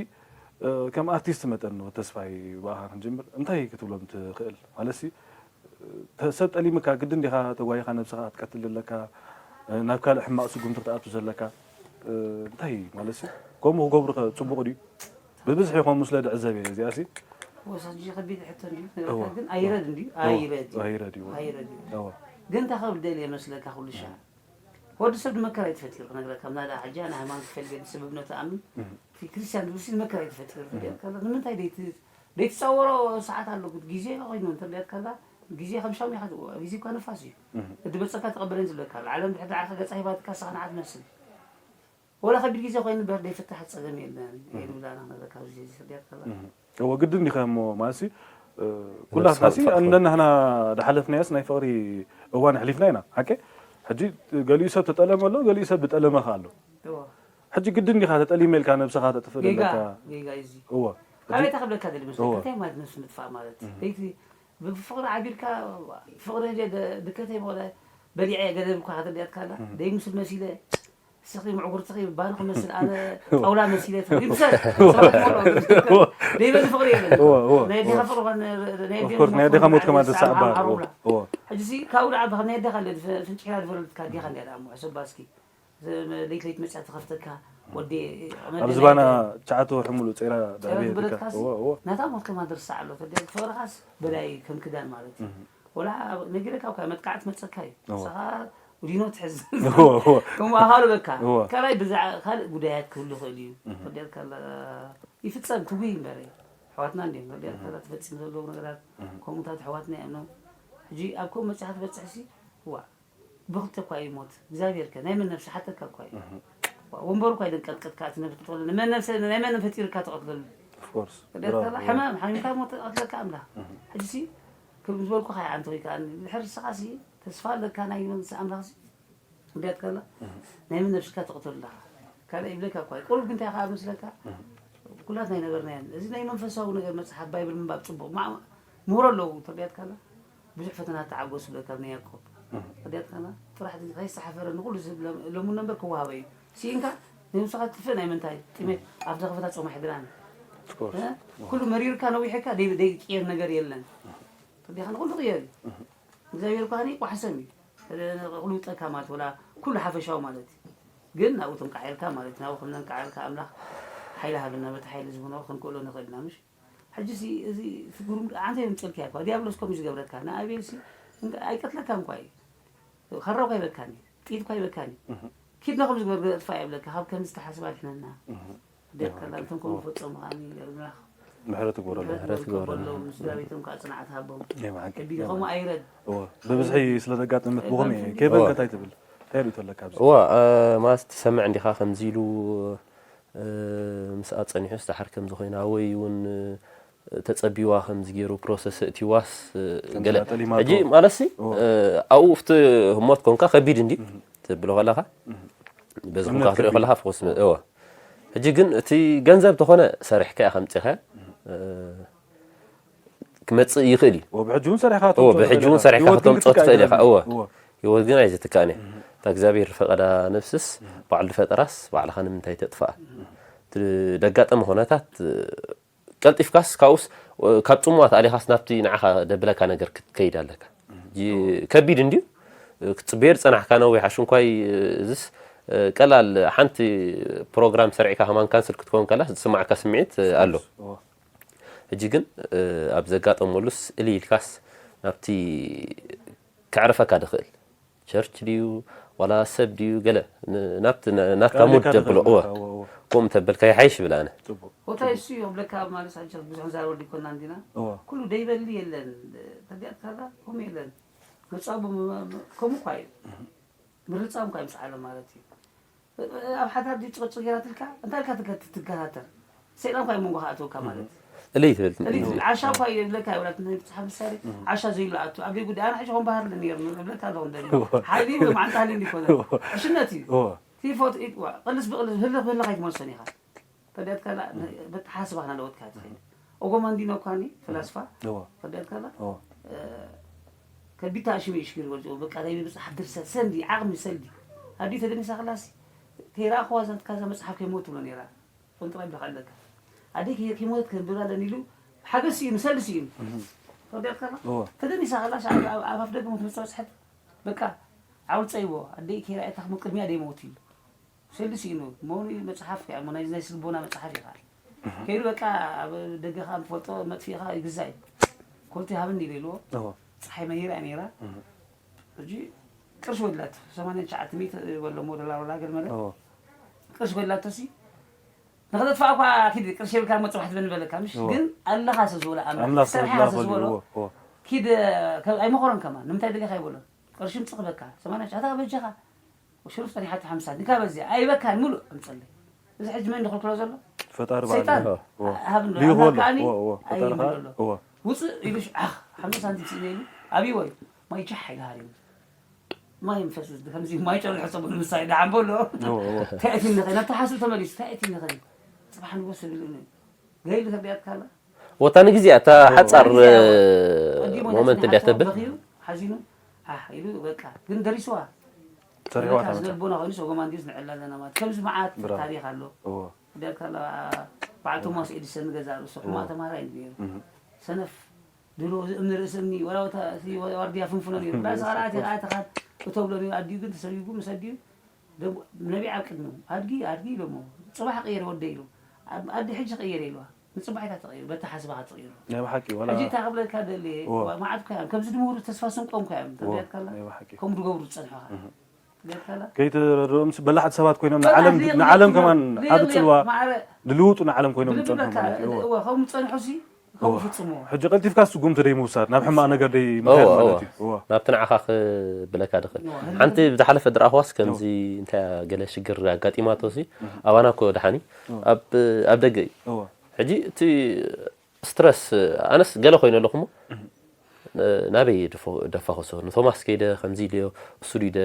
እ፣ ከም ኣርቲስት መጠን ነው ተስፋይ ብኣኻ ክንጅምር እንታይ ክትብሎም ትኽእል? ማለትሲ፣ ተ-፣ ሰብ ጠሊምካ ግድን ዲኻ ተጓይኻ ነብስኻ ክትቀትል ዘለካ? ናብ ካልእ ሕማቕ ስጉምቲ ክትኣቱ ዘለካ? እንታይ ማለት እዩ? ከምኡ ክገብሩ ከ ጽቡቕ ድዩ? ብብዝሒ ይኾን ምስለ ድዕዘብ እየ እዚኣሲ። ወሰጂ ከቢድ ሕቶ እንድዩ። እወ። ነገርካ ግን ኣይረድ እንድዩ። እወ። ኣይረድ እዩ። ኣይረድ እዩ። ኣይረድ እዩ። እወ። ግን እንታይ ከብል ደልየ መስለካ ኩሉ ሻዕ? ወዲ ሰብ ንመከራ እዩ ተፈጢሩ ክነግረካ። ምናዳ ሕጂ ኣነ ሃይማኖት ክፈልገ ሰብ እምነቱ ኣምን። እህ። እቲ ክርስቲያን ዝብልሲ ንመከራ እዩ ተፈጢሩ። እህ። ትፈልጥ ከላ ንምንታይ ደይቲ-፣ ደይትጻወሮ ሰዓት ኣሎ። ግዜ ኮይኑ እንተልያት ከላ ግዜ ከም ሻሙ ኢኻ ትእዎ። ግዜ እኳ ንፋስ እዩ። እህ። እቲ በጸካ ተቐበለን ዝብለካ ኣሎ። ዓለም ድሕሪ ዓርካ ገጻ ሂባትካ ንስኻ ንዓ ትመስል። ወላ ከቢድ ግዜ ኮይኑ እምበር ዘይፍታሕ ጸገም የለን። እህ። እየ ዝብላ ኣነ ክነግረካ ኣብዚ ግዜ ትፈልያት ከላ። እህ። እወ፣ ግድን ዲኻ እሞ ማለትሲ፣ እ፣ ኩላትናሲ ነብስኻ እንደ ንሕና ዝሓለፍናዮስ ናይ ፍቕሪ እዋን ኣሕሊፍና ኢና። ሓቂ? ሕጂ ገሊኡ ሰብ ተጠለመ ኣሎ፣ ገሊኡ ሰብ ዝጠለመ ከ ኣሎ። እወ። ሕጂ ግድን ዲኻ ተጠሊመ ኢልካ ነብስኻ ተጥፍእ ጌጋ፣ ዘለካ? ጌጋ እዩ እዚ። እወ። ካበይ ሕጂ እታ ክብለካ ደሊ መስለካ? እወ። እንታይ ማለት ነብሲ ምጥፋእ ማለት? እህ። ለይቲ ብፍቕሪ ዓቢርካ ፍቕሪ ደ-፣ ደ-፣ ድከተይ መቕለ በሊዐ ገለ ብኳ ክትርድያትካ ኣላ። እህ። ደይምስል መሲለ፣ እስኺ ምዕጉርትኺ ባኒ ክመስል ኣነ ጣውላ መሲለ ትኽሪ ምሰል። ሰባት ይመርዖ። ደይበሊ ፍቕሪ የለን። እወ፣ እወ፣ ናይ ኣዴኻ እወ። ፍቕሪ ኾነ፣ ናይ Of ኣዴኻ course፣ ናይ ኣዴኻ ሞት ሞት ከማን ከማን ተሳዕባ። ዓም-፣ ዓም-፣ እወ፣ ዓሩላ። እወ። ሕጂ ሲ ካብ ውልዓ ብኻ ናይ ኣዴኻ ኣለ፣ ፍንጭ ሒዛ ዝበለትካ ኣዴኻ እንድያ ደኣ እሞ፣ ሕሰባ እስኪ። ለይት ለይት መጽያ ትኸፍተካ፣ ወዲ ኣብ መደናይ ዝባና ደ-፣ ትሽዓተ ወርሒ ሙሉእ ጸይራ ጸይራ ደዕብየትካ። ዝበለትካ ሲ፣ እወ፣ እወ። ናታ ሞት ከማን ትርሳዕ ኣሎ። ተደ-፣ ፍቕርኻስ በላይ ከም ክዳን ማለት እዩ። እህ። ወላ ኣብ፣ ነጊረካ እኳ መጥቃዕቲ መጸካ እዩ። እወ። ንስኻ ዲኖ ትሕዝ። እወ፣ እወ። ከምኡ ኣኻሉ በካ። እወ። ካልኣይ ብዛዕ-፣ ካልእ ጉዳያት ክህሉ ይኽእል እዩ። እህ። ተደልካ ኣላ-፣ ይፍጸም ትጉይ እምበር እዩ። ኣሕዋትና እንዲዮም ተደልካ እህ። ኣላ ትፈጽም ዘለዉ ነገራት። እህ። ከምኡታት ኣሕዋትና እዮም። ሕጂ ኣብ ከምኡ መጽኻ ትበጽሕ ሲ፣ ዋእ። ብኽልተ እኳ እዩ ሞት። እግዚኣብሔር ከ ናይ መን ነብሲ ሓተካ እኳ እዩ። እህ። ወንበሩ እኳ ይደንቀጥቀጥካ፣ እቲ ነብሲ ክትቐትለሉ። መን ነብሲ፣ ናይ መን ፈጢርካ ትቐትለሉ? Of course። ተደልካ ኣላ፣ ብራቮ። ሕማም፣ ሓሚምካ ሞት ተቐትለካ ኣምላኽ። እህ። ሕጂ ሲ፣ ክብ ዝበልኩኻ ይዓንቶ ወይ ከኣ፣ ድሕሪ ንስኻ ሲ፣ ተስፋ ኣለካ ናይ መንግስቲ ኣምላኽ ሲ፣ እንድያት ከላ፣ እህ። ናይ መን ነብስካ ትቐትለሉ ኣለኻ? ካልእ ይብለካ እኳ እዩ። ቁሩብ ግን እንታይ ከኣ ምስለካ? እህ። ኩላት ናይ ነበርናዮ። እዚ ናይ መንፈሳዊ ነገር መጽሓፍ ባይብል ምንባብ ጽቡቕ። ማ-፣ ምህሮ ኣለዉ፣ ተርድያት ከላ። ብዙሕ ፈተና ተዓገሱ ዝብለካ ናይ ያዕቆብ። እህ። ተርድያት ከላ። ጥራሕ እዚ ከይሰሓፈረ ንኹሉ ዝህብ ለም-፣ ለሙን ነበር ክወሃቦ እዩ። ስኢንካ፣ ናይ ምሳኻ ትጥፍእ ናይ ምንታይ? ጥሜት፣ እህ። ኣብ ዝኸፈታ ጾማሕ ይብላን። Of course። እ? እህ። ኩሉ መሪርካ ነዊሕካ ደይ-፣ ደይቅየር ነገር የለን። እህ። ተርዲኻ ንኹሉ ቅየር እዩ። እህ። እግዚኣብሔር እኳ ቋሕሰም እዩ። ክልውጠካ ማለት ወላ ኩሉ ሓፈሻዊ ማለት እዩ። ግን ናብኡ ትንቃዕ ኢልካ ማለት ናብኡ ከም ነንቃዕ ኢልካ ኣምላኽ ሓይሊ ሃበና፣ በቲ ሓይሊ ዝብኖ ክንክእሎ ንኽእል ኢና፣ ምሽ? ሕጂ እዚ፣ እዚ እቲ ግሩም ኣንተ የምጽልካ እኳ፣ ዲያብሎስ ከምኡ ዝገብረካ፣ ንኣቤል ሲ እንዳ-፣ ኣይቀትለካን እኳ እዩ። ከራው እኳ ይበካኒ፣ ጥይት እኳ ይበካኒ። እህ። ኪድና ከም ዝገበርገ እጥፋ የብለካ፣ ካብ ከምዚ ተሓስባ ድሕነና። እህ። ደቀላ እንቶም ከምኡ ፈጸሙ ከዓኒ ኣምላኽ ምሕረት ይግበረሎም። ምሕረት ይግበረሎም። ምስ ስድራ ቤቶም ከዓ ጽንዓት ሃቦም። ናይ ብሓቂ። ከቢድ ከምኡ ኣይረድ። እወ፣ ብብዝሒ ስለ ዘጋጠመት ብኸመይ እየ? ከይበልከ እንታይ ትብል? እንታይ ርእይቶ ኣለካ ኣብዚ? እወ፣ እ፣ ማለት ትሰምዕ እንዲኻ ከምዚ ኢሉ፣ እ፣ ምስኣ ጸኒሑ ዝደሓር ከምዚ ኮይና ወይ እውን፣ እ፣ ተጸቢዋ ከምዚ ገይሩ ፕሮሰስ እእቲዋስ፣ እ፣ ከምዚ ገለ። ጠሊማቶ። ሕጂ ማለትሲ፣ እወ። እ፣ ኣብኡ ኣብቲ ህሞት ኮንካ ከቢድ እንዲ እህ። ትብሎ ከለኻ፣ እህ። በዚ እምነት ኮንካ ክትሪኦ ከቢድ። ከለኻ ፍኹስ መ-፣ እወ። ሕጂ ግን እቲ ገንዘብ ተኾነ ሰሪሕካ ኢኻ ኣምጺኻ፣ እ፣ ክመጽእ ይኽእል እዩ። እወ፣ ብሕጂ እውን ሰሪሕካ እወ፣ ተምጽኦ ብሕጂ እውን ትኽእል ሰሪሕካ ኢኻ። ህይወት ግን ከተምጽኦ ክትከኣል ትኽእል እያ። እወ። እወ። ህይወት ግን ኣይትትካእን እያ። እህ። እታ እግዚኣብሔር ፈቐዳ ነፍስስ እህ። ባዕሉ ፈጠራስ ባዕልኻ ንምንታይ ተጥፍኣ? እህ። እቲ ደጋጠመ ኩነታት፣ እ፣ ቀልጢፍካስ ካብኡስ፣ እ፣ ካብ ጽምዋ ተኣሊኻስ ናብቲ ንዓኻ ደብለካ ነገር ክትከይድ ኣለካ። እህ። ጂ-፣ ከቢድ እንድዩ። እ፣ ክትጽበዮ ዝጸናሕካ ነዊሕ ኣሽንኳይ፣ እ፣ እዝስ፣ እ፣ ቀላል ሓንቲ ፕሮግራም ሰሪዕካ ከማን ካንስል ክትከውን ከላስ ዝስማዓካ ስምዒት፣ እ፣ ኣሎ። እወ። ሕጂ ግን፣ እ፣ ኣብ ዘጋጠመሉስ እልይ ኢልካስ ናብቲ ከዕርፈካ ድኽእል ቸርች ድዩ ዋላ ሰብ ድዩ ገለ ን-፣ ናብቲ ና-፣ ናትካ ቀሊልካ ሙድ ተብሎ፣ ድኽእል እወ። ናትካ፣ እወ፣ እወ። ከምኡ ተበልካ ይሓይሽ ይብል ኣነ። ጽቡቕ። ቦታ እሱ ይብለካ ማለት ሳንቸዝ ብዙሕ ዛረበሉ ይኮና እንዲና። እወ። ኩሉ ደይበሊ የለን፣ ተጋጥካላ ከምኡ የለን። መጻቡ መ-፣ መ-፣ ከምኡ እኳ እዩ። ምርጻም እኳ እዩ ምስ ዓለም ማለት እዩ። ኣብ ሓዳር ድዩ ጭቕጭቕ ገይራትልካ? እንታይ ኢልካ ትከ-፣ ትከታተል? ሰይጣን እኳ እዩ መንጎኻ ኣእትወካ ማለት እዩ። እልይ ትብል። እልይ ትብል። ዓሻ እኳ እዩ ይብለካ እዩ፣ ወላ እቲ ናይ መጽሓፍ ምሳሌ፣ ዓሻ ዘይብሉ ኣቱ፣ ኣብ ደይ ጉዳይ፣ ኣነ ሕጂ ኾን ባህር ነይሩ፣ እብለካ ኣለኹ እንደኒ። ሓይሊ እዩ፣ መዓንጣ ሃልዩ እንዲኮነ። ዕሽነት እዩ። እወ። ቲፎት ኢት-፣ ዋ፣ ቅልስ ብቅልስ፣ ህልኽ ብህልኽ ኣይትመልሶን ኢኻ። ተረዲኣትካ ኣላ? ን-፣ በተሓስባ ክና ለወጥካ ትኸይድ። ኦጎማንዲኖ እኳ እኒ ፈላስፋ፣ እዎ። ተረዲኣትካ ኣላ? እዎ። እ፣ ከቢታ ሽሚ ይሽግር ወልጆ፣ በቃ፣ ናይ ምብጻሕ ድርሰት፣ ሰንዲ፣ ዓቕሚ፣ ሰልዲ። ኣዲ ተደኒሳ ከላሲ፣ ከይረኣኽዋ እዛ፣ እዛ መጽሓፍ ከይሞት ትብሎ ነይራ። ቁንጥራ ይብለኻ ኣለካ። ኣዲ ከይ-፣ ከይሞተት ከንብር ኣለኒ ኢሉ፣ ሓገዝ ስኢኑ፣ ሰልዲ ስኢኑ። እህ። ተረዲኣትካ ኣላ? እዎ። ተደኒሳ ከላሲ፣ ኣብ፣ ኣብ፣ ኣብ ኣፍ ደገ ሞት መጽ-፣ በጽሐት። በቃ፣ ዓውል ጸይዎ፣ ኣደይ ከይረኣየታ ክሞ ቅድሚያ ደይመውት ኢሉ። ሰልዲ ስኢኑ፣ መውኒ መጽሓፍ እያ፣ እሞ ናይ፣ ናይ ስልቦና መጽሓፍ ኢኻ። እህ። ከይዱ በቃ ኣብ ደገ ኸኣ ንፈልጦ መጥፊእኻ ይግዛእ እዩ። ኮልቲ ሃብኒ ኢለ ኢልዎ። እዎ። ጸሓይ መሂራ እያ ነይራ። እህ። ሕጂ ቅርሺ ወድላት፣ ሰማንያን ትሽዓተ ሚእቲ በሎ እሞ ዶላር ወላ ገለ መለ። እዎ። ቅርሺ ወድላቶሲ፣ ንኽተጥፍኣ እኳ ኪድ ቅርሺ የብልካ እሞ ጽባሕ ትበኒ በለካ፣ ምሽ? እዎ። ግን ኣለኻ ስለ ዝበሎ ኣምላኽ፣ ኣምላኽ ስለ ትሰርሓ ዝበሎ ስለ ዝበሎ፣ እዎ፣ እዎ። ኪድ፣ ከ-፣ ኣይመኸሮን ከማን፣ ንምንታይ ደሊኻ ኣይበሎን። ቅርሺ ምጽእ ክበካ፣ ሰማንያ ትሽዓተ ኣታ በጃኻ። ሽሩፍ ጸኒሓቶ ሓምሳ ሳንቲም፣ ካብ በዚኣ ኣይበካን፣ ምሉእ ኣምጸለይ። እዚ ሕጂ መን ዝኽልክሎ ዘሎ? ፈጣሪ ባዕሉ። ሰይጣን። እዎ። ሃብኒ ኣሎ። ድዩ ኣምላኽ ከሎ? ከኣኒ እዎ፣ እዎ። ፈጣሪ ኣይብሎ ከኣ-፣ ኣሎ። እዎ። ውጽእ ኢሉ ሽ-፣ ዓኽ፣ ሓምሳ ሳንቲም ስኢነ ኢሉ፣ ኣብይዎ እዩ። ማይ ቻሕ ኢሉ ሃሪሙ። ማይ ምፈስ ከምዚ ማይ ጨርሑ ጸቡ ንምሳይ ደሓን በሎ። እዎ፣ እዎ። እንታይ ኣእትኒ ኸ-፣ ናብቲ ሓስብ ተመሊሱ፣ እንታይ ኣእትኒ ኸ-፣ ጽባሕ ንጎስ ዝብል እዩ። ገይሉ ተቢያትካ ኣላ? ወታ ንግዜ እታ እዎ። ሓጻር፣ ንግዜ እዎ። እ፣ ኣዲሞ ሞመንት እንዲያ ተጽንሓቶ ተብል። በኺዩ፣ ሓዚኑ፣ ኣሕ ኢሉ በቃ። ግን ደሪስዋ። ሰሪሕዋ በቃ ታመጻ። ስነ ልቦና ኮይኑ ሰጎማ እንዲዩስ ንዕላ ኣለና ማለት። ከምዚ መዓት ብራቮ። ታሪኽ ኣሎ። እዎ። ደርካ ኣለዋ፣ በዓል ቶማስ ኤዲሰን ገዛ ርእሱ ሕማቕ እዎ። ተማሃራይ እዩ ነይሩ። እህ። ሰነፍ፣ ድሮ እዚ እምኒ ርእሲ እምኒ፣ ወላ ወታ-፣ እቲ ዋርድያ ፍንፍኖ ነይሩ። እህ፣ ዳስ ኻልኣት ኦፍኮርስ። ይኸኣ ተኻል እተብሎ ነይሩ። ኣዲኡ ግን ተሰቢቡ ምስ ኣዲኡ ደም-፣ ነቢዓ ኣብ ቅድሚኡ፣ "ኣድጊ፣ ኣድጊ" ኢሎሞ፣ "ጽባሕ ቀየር ወደይ" ኢሉ። ኣብ-፣ ኣዲ ሕጂ ቀየር ኢልዋ። ንጽባሒታት ተቐይሩ፣ በታ ሓስባኻ ተቐይሩ። ናይ ብሓቂ፣ ወላ ሕጂ እንታይ ክብለካ ደልየ፣ እዎ። መዓት እኳ እዮም። ከምዚ ድምሩ ተስፋ ስንቆም እኳ እዮም። እዎ፣ ተረዲኣትካ ኣላ? ናይ ብሓቂ። ከምኡ ድገብሩ ዝጸንሑ ኸኣ። እህ። ተረዲኣትካ ኣላ? ከይተረድኦም ስ-፣ በላሕቲ ሰባት ኮይኖም በላሕ ንዓለም፣ ሊቕ፣ ሊቕ፣ ንዓለም ሊቕ፣ ከማን ሊቕ፣ ዓቢ ሊቕ፣ ጽልዋ ማዕረ። ልልውጡ ንዓለም ኮይኖም ብልብል ዝጸንሑ በቃ፣ ማለት እዩ። እዎ። እዎ፣ ከምኡ ዝጸንሑ ሲ፣ ከምኡ እዎ። ፍጽምዎ። ሕጂ ቀልጢፍካ ስጉምቲ ደይ ምውሳድ፣ ናብ ሕማቕ ነገር ደይ ምኽያድ እዎ፣ ማለት እዎ። እዩ። እዎ። ናብቲ ንዓኻ ክብለካ ድኽእል። እዎ፣ ህዝቢ ሓንቲ ዝሓለፈ ድረኣኽዋስ ከምዚ እዎ። እንታይ ገለ ሽግር ኣጋጢማቶ ሲ፣ እህ። ኣባና እኮ ደሓን እዩ። እዎ። ኣብ፣ ኣብ ደገ እዩ። እዎ። ሕጂ እቲ ስትረስ፣ ኣነስ ገለ ኮይነ ኣለኹ እሞ፣ እህ። እ፣ ናበይ ድፎ-፣ ደፋኹሶ? ንቶማስ ከይደ ከምዚ ኢለዮ፣ እሱ ድዩ ደ-፣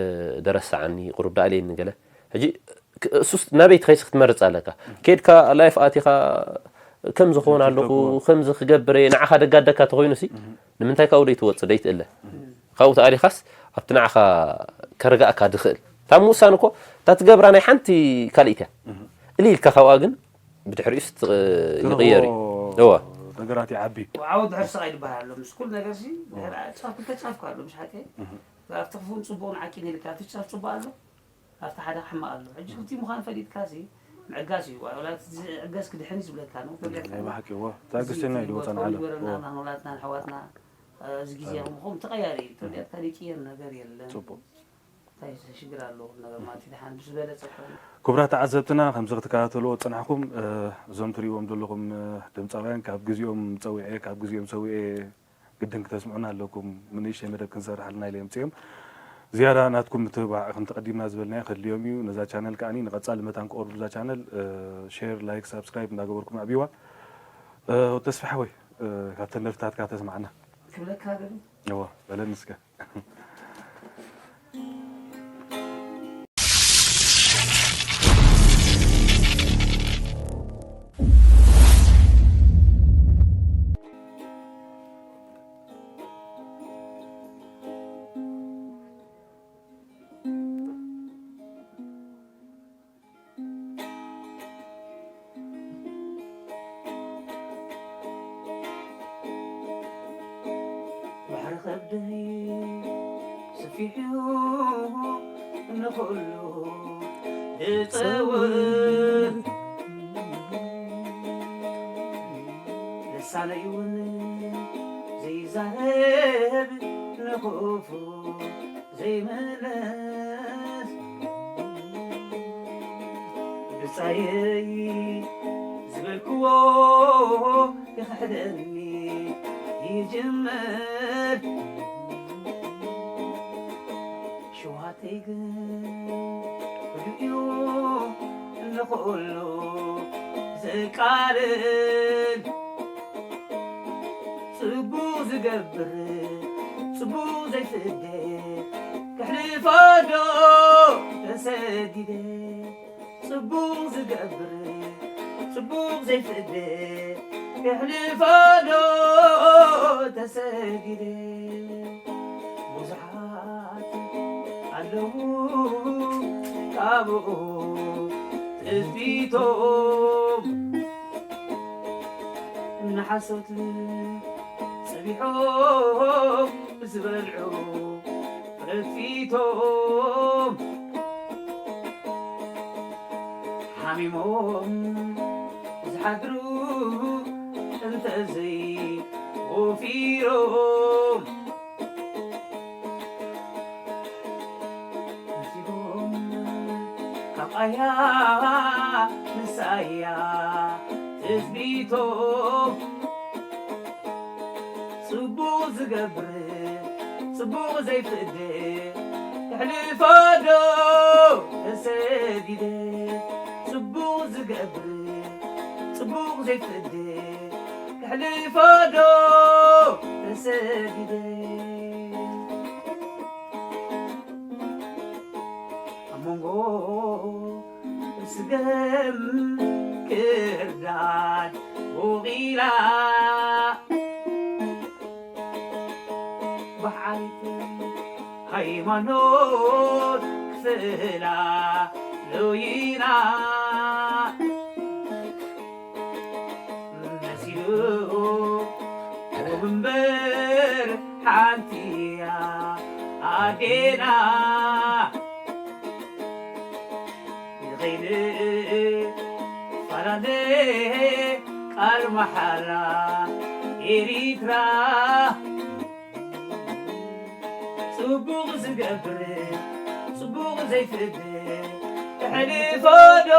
ደረስዓኒ፣ ቁሩብ ደኣ ኢለኒ ገለ። ሕጂ፣ ክ-፣ እሱስ ናበይ ትኸይድስ ክትመርጽ ኣለካ። ከይድካ ላይፍ ኣቲኻ፣ ከም ዝኸውን ከምዚ ኣለኹ፣ ተግባር። ከምዚ ክገብር እየ፣ ንዓኻ ደጋደካ ተኾይኑሲ፣ እህ። ንምንታይ ካብኡ ደይትወጽእ፣ ደይትእለ? እህ። ካብኡ ተኣሊኻስ፣ ኣብቲ ንዓኻ ከረጋእካ ድኽእል። እታ ምውሳን እኮ፣ እታ ትገብራ ናይ ሓንቲ ካልኢት እያ። እህ። እልይ ኢልካ ካብኣ ግን፣ ብድሕሪኡስ ት-፣ ትረኽቦ ይቕየር እዩ። እወ። ነገራት ይዓቢ። ዓወት ድሕሪ ስቓይ ዝበሃል ኣሎ። ምስ ኩሉ ነገርሲ፣ እወ። ድሕሪ ጫፍ ክልተ ጫፍ እኮ ኣሎ፣ ምሽ ሓቀይ? እህ። ኣብቲ ክፉእን ጽቡቕን ዓቂነ ኢልካ፣ ኣብቲ ጫፍ ጽቡቕ ኣሎ፣ ኣብቲ ሓደ ሕማቕ ኣሎ። ሕጂ ክልቲኡ ምዃኑ ፈሊጥካሲ፣ ምዕጋስ እዩ። ዋላ እቲ ዝዕገስ ክድሕን እዩ ዝብለካ ነው፣ ተረዲኣካ ናይ ነው? ብሓቂ፣ እወ። እዚ ትዕግስትና እዩ ዝወፀና ይወፀና ዓለም። ይወረና እወ። ናናውላትና፣ ንኣሕዋትና፣ እዚ ግዜ እወ። ከምኡ ተቐያሪ እዩ። እህ። ተረዲኣካ ዘይቅየር ነገር የለን። ጽቡቕ። እንታይ ሽግር ኣለዎ ነገር ማለት እዩ። ደሓን ብዝበለጸ ኮይኑ። ክቡራት ተዓዘብትና፣ ከምዚ ክትከታተልዎ ዝጸናሕኩም፣ እ፣ እዞም ትርእይዎም ዘለኹም፣ እ፣ ድምጻውያን ካብ ግዜኦም ጸዊዐ፣ ካብ ግዜኦም ሰዊኤ ግድን ክተስምዑና ኣለኩም። ንእሽተይ መደብ ክንሰርሓልና ኢለ የምጽኦም። ዝያዳ ናትኩም ምትብባዕ ከምቲ ቀዲምና ዝበልናዮ ከድልዮም እዩ። ነዛ ቻነል ከኣኒ ንቐጻሊ መታን ክቐርቡ እዛ ቻነል፣ እ፣ ሼር፣ ላይክ፣ ሳብስክራይብ እንዳገበርኩም ኣዕብይዋ። እ፣ ተስፋ ሓወይ፣ እ፣ ካብተን ደርፍታትካ ተስማዕና። ክብለካ ገለ? እዋ፣ በለኒ እስከ። ባሕሪ ከብደይ ሰፊሑ ንኹሉ ዝጸውር፣ ልሳነይ እውን ዘይዛረብ ንኽፉእ ዘይምለስ፣ ብጻየይ ዝበልክዎ ክኽሕደኒ ይጅምር። ሽውሃተይ ግን ርድኡ ንኹሉ ዘቃልል፣ ጽቡቕ ዝገብር ጽቡቕ ዘይፍደ፣ ከሕልፎ ዶ ተሰዲደ? ጽቡቕ ዝገብር ጽቡቕ ዘይፍደ፣ ከሕልፎ ዶ ተሰዲደ? ብዙሓት ኣለዉ ካብኡ ትጽቢቶም፣ ንሓሶት ጸቢሖም ዝበልዑ ፈትፊቶም፣ ሓሚሞም ዝሓድሩ እንተዘይ ወፊሮም፣ ነሲቦም ካብ ኣያ ንሳያ ትጽቢቶም፣ ጽቡቕ ዝገብር ጽቡቕ ዘይፍደ፣ ከሕልፎ ዶ ተሰዲደ? ጽቡቕ ዝገብር ጽቡቕ ዘይፍደ፣ ከሕልፎ ዶ ተሰዲደ? ኣብ መንጎ ስገም ክርዳድ ቦቒላ፣ ብዓይት ሃይማኖት ክፍላ ሎይና፣ መሲሉ እምበር ሓንቲያ ኣዴና። ንኸይንፈላለ ቃል መሓላ ኤሪትራ፣ ጽቡቕ ዝገብር ጽቡቕ ዘይፍደ፣ ተሕልፎ ዶ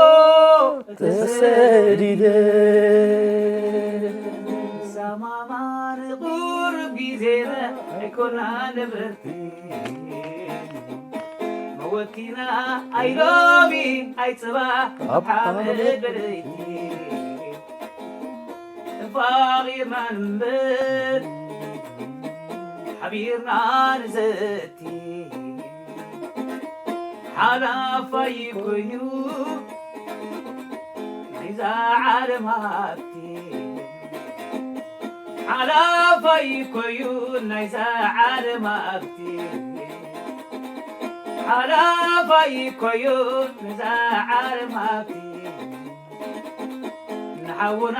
ተሰዲደ? ሰማማር ቁሩብ ግዜና ኣይኮና ነበርቲ፣ መወቲና ኣይሎሚ ኣይጽባ ኣብ ሓመድ በለይቲ። ተፋቒርና ንንበር ሓቢርና ንዘቲ፣ ሓላፋይ ኮይኑ ናይዛ ዓለም ሃብቲ፣ ሓላፋይ ኮይኑ ናይዛ ዓለም ሃብቲ፣ ሓላፋይ ኮይኑ ናይዛ ዓለም ሃብቲ፣ ንሓውና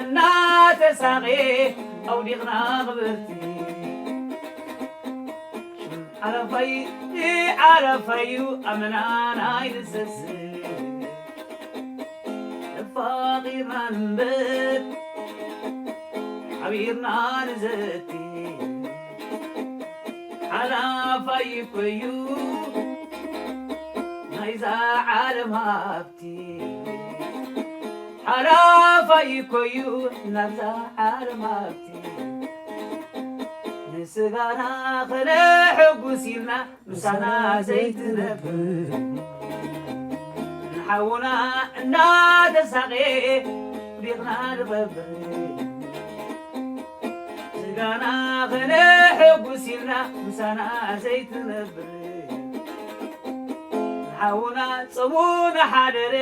እናተሳቐየ ኣውዲቕና ክብርቲ። ሽም ሓላፋይ፣ ሓላፋይ እዩ ኣመናና ኣይንሰስን። ተፋቒርና ንንበር ሓቢርና ንዘቲ፣ ሓላፋይ እኮ እዩ እዛ ዓለም ሃብቲ ሓላፋይ እኮ እዩ ናብዛ ዓለም ሃብቲ ንስጋና ከነሐጉስ ኢልና ምሳና ዘይትነብር ንሓውና እናተሳቐየ ዲቕና ንቐብር ስጋና ከነሐጉስ ኢልና ምሳና ዘይትነብር ንሓውና ጸሙና ሓደረ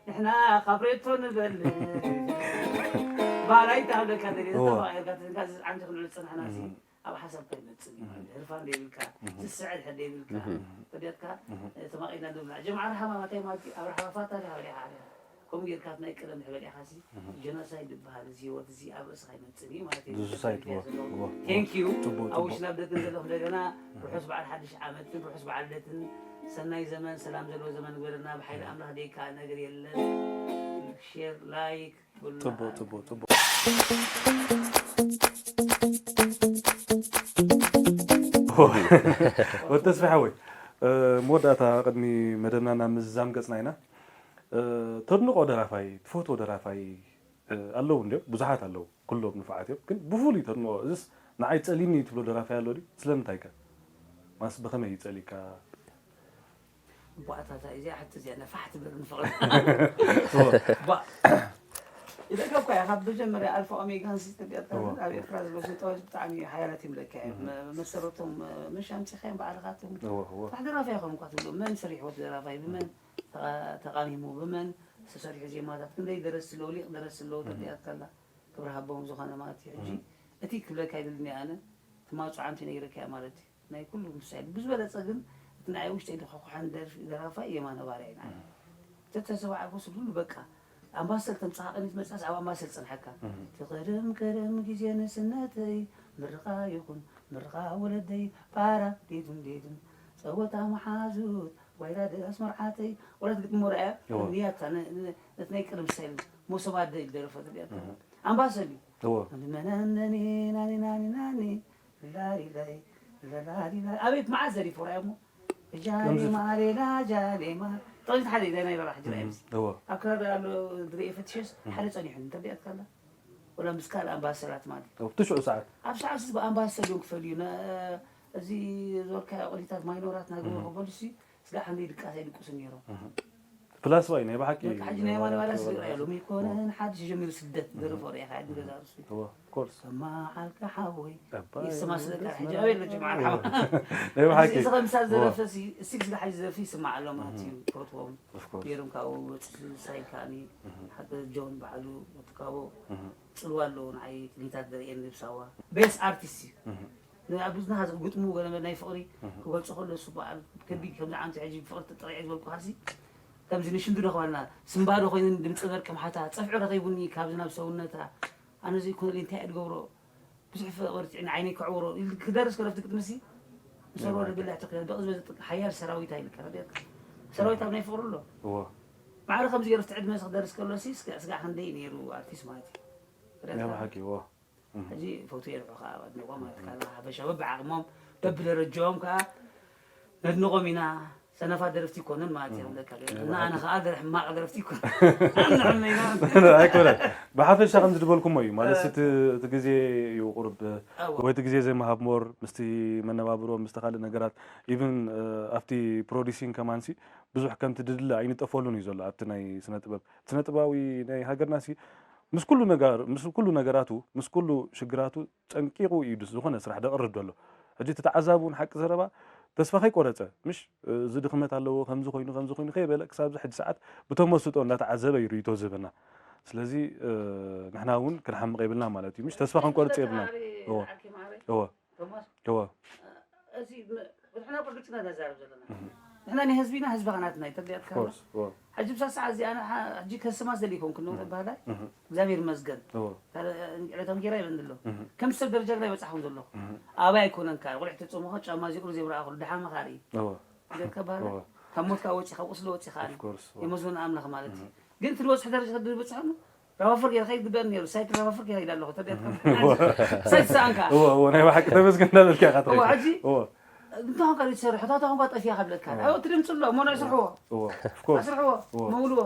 ንሕና ካብ ሬቶ ንበልዕ ባራይ ታብለካ ደልየ እዋ። ዝተባቐርካ ተንካ ዝዓንዲ ክንብል ዝጸናሕና ሲ እም። ኣብ ሓሳብ ከይመጽእ እዩ ማለት ደርፋ እንደ ይብልካ እም። ዝስዕል ሕደ ይብልካ እም። ተዲያትካ እም። ተማቒና ንብላ ጀምዓ ረሓማ ማታይ ማለት ኣብ ረሓማ ፋታ ዲኻ ወዲኻ ዓብያ ከምኡ ጌርካ ናይ ቀደም ሕበል ኢኻ ሲ እም። ጀኖሳይድ ዝበሃል እዚ ህይወት እዚ ኣብ ርእስኻ ይመጽእ እዩ ማለት እዩ ዝስሳይድ እዋ እዋ thank you ጽቡቅ ኣብ ጽቡቅ ውሽን ኣብ ደገን ዘለኹ እንደገና ርሑስ በዓል ሓድሽ ዓመትን ርሑስ በዓል ልደትን ሰናይ ዘመን ሰላም ዘለዎ ዘመን ግበረና ብሓይሊ ኣምላኽ ደይከኣል ነገር የለን ሼር ላይክ ጽቡቅ ጽቡቅ ጽቡቅ ወተስፋ ሓወይ መወዳእታ ቅድሚ መደብና ናብ ምዝዛም ገጽና ኢና ተድንቆ ደራፋይ ትፈትዎ ደራፋይ ኣለዉ እንዲዮም ብዙሓት ኣለዉ ኩሎም ንፋዓት እዮም ግን ብፍሉይ ተድንቆ እዚስ ንዓይ ጸሊኒ ትብሎ ደራፋይ ኣሎ ድዩ ስለምንታይ ከ ማስ ብኸመይ ይጸሊካ ቧእታታ እዚኣ ሕቶ እዚኣ ነፋሕ ትብል ንፍቕሪ ኢለካ እኳ እያ ካብ መጀመርያ ኣልፋ ኦሜጋን ሲስተም እያ እዋ። ኣብ ኤርትራ ዘሎ ስልጣኖች ብጣዕሚ ሓያላት ይምለካ እያ መ- መሰረቶም መሽ ኣምፂኻዮም ባዕልኻትም እዋ እዋ። ባሕ ደራፋይ ኾም እኳ ትብሎ መን ሰሪሕዎ እቲ ደራፋይ ብመን ተቓ- ተቓሚሙ ብመን ዝተሰሪሑ ዜማታት ክንደይ ደረስ ስለው ሊቕ ደረስ ስለው ተሪኣት ከላ ክብሪ ሃቦም ዝኾነ ማለት እዩ ሕጂ እቲ ክብለካ ይብልኒ ኣነ ትማፁ ዓንቲ ነይረካ ማለት እዩ ናይ ኩሉ ምሳይ ብዝበለፀ ግን እቲ ንዓይ ውሽጠይ ዝኳኳሓን ደርፊ ደራፋይ የማነ ባርያ ኢና ተተሰባዓርኩ ስሉሉ በቃ ኣምባሰል ተምፅኻ ቀኒት መፅናስ ኣብ ኣምባሰል ፅንሐካ እቲ ቀደም ቀደም ግዜ ንስነተይ ምርቓ ይኹን ምርቓ ወለደይ ፓራ ዴድም ዴድም ፀወታ መሓዙት ዋይዳ ደስ መርዓተይ ወለት ግጥሞ ርኣያ እዋ። ንያታ ነ- ነ- ነቲ ናይ ቅድም ስታይል መሶብ ኣደ ኢሉ ደረፈ ትብያ ኣምባሰል እዩ እዎ። መነነኒ ናኒ ናኒ ናኒ ላሊላይ ለላሊላይ ኣቤት መዓት ዘሪፎ ርኣያ እሞ ጃሌማ ሌላ ጃሌማ ጥቕሚት ሓደ ኢለ ናይ በራ ሕጂ ርኣያ ምስ እዎ። ኣብ ከባቢ ኣሎ ድርኢ ፈትሸስ ሓደ ጸኒሑኒ እንተቢኣትካ ኣላ ወላ ምስ ካልእ ኣምባሰላት ማለት እዎ። እቲ ሽዑ ሰዓት ኣብ ሰዓት እዚ ብኣምባሰል እዮም ክፈልዩ ነ- እዚ ዝወርካዮ ቅሊታት ማይኖራት ናይ ገበርኩ በሉሲ ስጋዕ ክንደይ ድቃስ ኣይድቅሱ ነይሮም ፕላስ ዋይ ናይ ብሓቂ በቃ ሕጂ ናይ ማንባላ ስግር እያ ሎሚ ይኮነን ሓድሽ ጀሚሩ ስደት ደረፎ ሪኢኻ ዕዲ ገዛ ርሱ እዋ ኮርስ ከማዓልካ ሓወይ ኣባይ ይስማ ስለ ቃል ሕጂ ኣበይ ኣሎ ጅምዓ ሓወይ ናይ ብሓቂ እዚ ከምሳ ዝደረፈ ሲ እስቲ ስለ ሓጂ ዝደርፊ ይስማዕ ኣሎ ማለት እዩ ፈትዎም of course ነይሮም ካብኡ ወፅእ ሳይካኒ ሓደ ጆን ባዕሉ ትካቦ እህ ጽልዋ ኣለዎ ንዓይ ቅኒታት ዘርእየኒ ብሳዋ ቤስ ኣርቲስት እዩ እህ ኣብ ብዙና ግጥሙ ገለመ ናይ ፍቕሪ ክገልጾ ከሎ እሱ በዓል ከቢድ ከምዚ ዓመት ሕጂ ብፍቕሪ ተጠቂዐ ዝበልኩ ሃሲ ከምዚ ንሽንዱ ደኸባልና ስምባዶ ኮይኑ ድምፂ በር ከም ሓታ ፀፍዒ ረኺቡኒ ካብዚ ናብ ሰውነታ ኣነ ዘይኮነሉ እንታይ እየ ድገብሮ ብዙሕ ፍቕሪ ትዕኒ ዓይነይ ክዕውሮ ክደርስ ከለፍቲ ግጥምሲ ንሰርወ ብልሕ ተክለ ደቕ ዝበዘ ሓያል ሰራዊት ኣይልካ ረድያትካ ሰራዊት ኣብ ናይ ፍቕሪ ኣሎ እዎ ማዕረ ከምዚ ገይሩ ፍቲ ዕድመ ክደርስ ከሎ ሲ ስጋዕ ክንደይ ነይሩ ኣርቲስት ማለት እዩ ናይ ብሓቂ እዎ ሕጂ ፈትየ ንዑ ከዓ ኣድንቆ ማለት ካላ ሓፈሻ በብዓቕሞም በብደረጃኦም ከዓ ነድንቆም ኢና ሰነፋት ደረፍቲ ይኮኑን ማለት እዮም ለካ እና ኣነ ከዓ ደረ ሕማቕ ደረፍቲ ይኮኑ ኣይኮነን ብሓፈሻ ከም ዝድበልኩሞ እዩ ማለት እቲ እቲ ግዜ እዩ ቁርብ ወይ እቲ ግዜ ዘይምሃብ ሞር ምስቲ መነባብሮ ምስቲ ካልእ ነገራት ኢቭን ኣብቲ ፕሮዲሲንግ ከማንሲ ብዙሕ ከምቲ ድድለ ኣይንጠፈሉን እዩ ዘሎ ኣብቲ ናይ ስነ ጥበብ እቲ ስነ ጥበባዊ ናይ ሃገርና ሲ ምስ ኩሉ ነጋር ምስ ኩሉ ነገራቱ ምስ ኩሉ ሽግራቱ ጨንቂቑ እዩ ዝኾነ ስራሕ ደቕርብ ዘሎ ሕጂ እቲ ተዓዛቢ እውን ሓቂ ዘረባ ተስፋ ከይቆረፀ ምሽ እዚ ድኽመት ኣለዎ ከምዚ ኮይኑ ከምዚ ኮይኑ ከይበለ ክሳብ ሕጂ ሰዓት ብተመስጦ እንዳተዓዘበ እዩ ርእይቶ ዝህበና ስለዚ ንሕና እውን ክንሓምቕ የብልና ማለት እዩ ምሽ ተስፋ ክንቆርፅ የብልና እወ እወ እወ እዚ ንሕና ቁርግፅና ነዛረብ ዘለና ንሕና ናይ ህዝቢና ህዝቢ ኸናትና እዩ ተርቢያትካ ሕጂ ብሳ ሰዓት እዚኣ ሕጂ ከስማ ዝደሊ ይኮንኩ ነው ተባህላይ እግዚኣብሔር ይመስገን ዕለታዊ ጌራ ይበን ዘሎ ከም ሰብ ደረጃ ግና ይበፃሕኩም ዘለኹ ኣባይ ኣይኮነን ካ ቁልሕ ተፀሙኻ ጫማ ዚቁሩ ዘይብረኣኹሉ ድሓመኻ ርኢ ጀካ ባህላ ካብ ሞትካ ወፂኻ ቁስሊ ወፂኻ የመዝወን ኣምላኽ ማለት እዩ ግን ትንበፅሑ ደረጃ ድበፅሐሉ ራባፈር ጌርካ ይግበእኒ ነይሩ ሳይክል ራባፈር ጌራ ኢላ ኣለኹ ተቢያትካ ሳይት ሰኣንካ እዎ እዎ ናይ ብሓቂ ተመስገን እንዳበልካ ኢኻ እዎ ትኸይድ። ሕጂ እዎ እንተ ኾንካ ዘይትሰርሕ፣ እታ ኾንካ ጠፊኣ ከብለካ። ኣዎ። ኣዎ፣ ትድምፅሎ፣ እሞ ናይ ስርሕዎ። እዎ፣ of course። ኣስርሕዎ፣ እዎ። መውልዎ።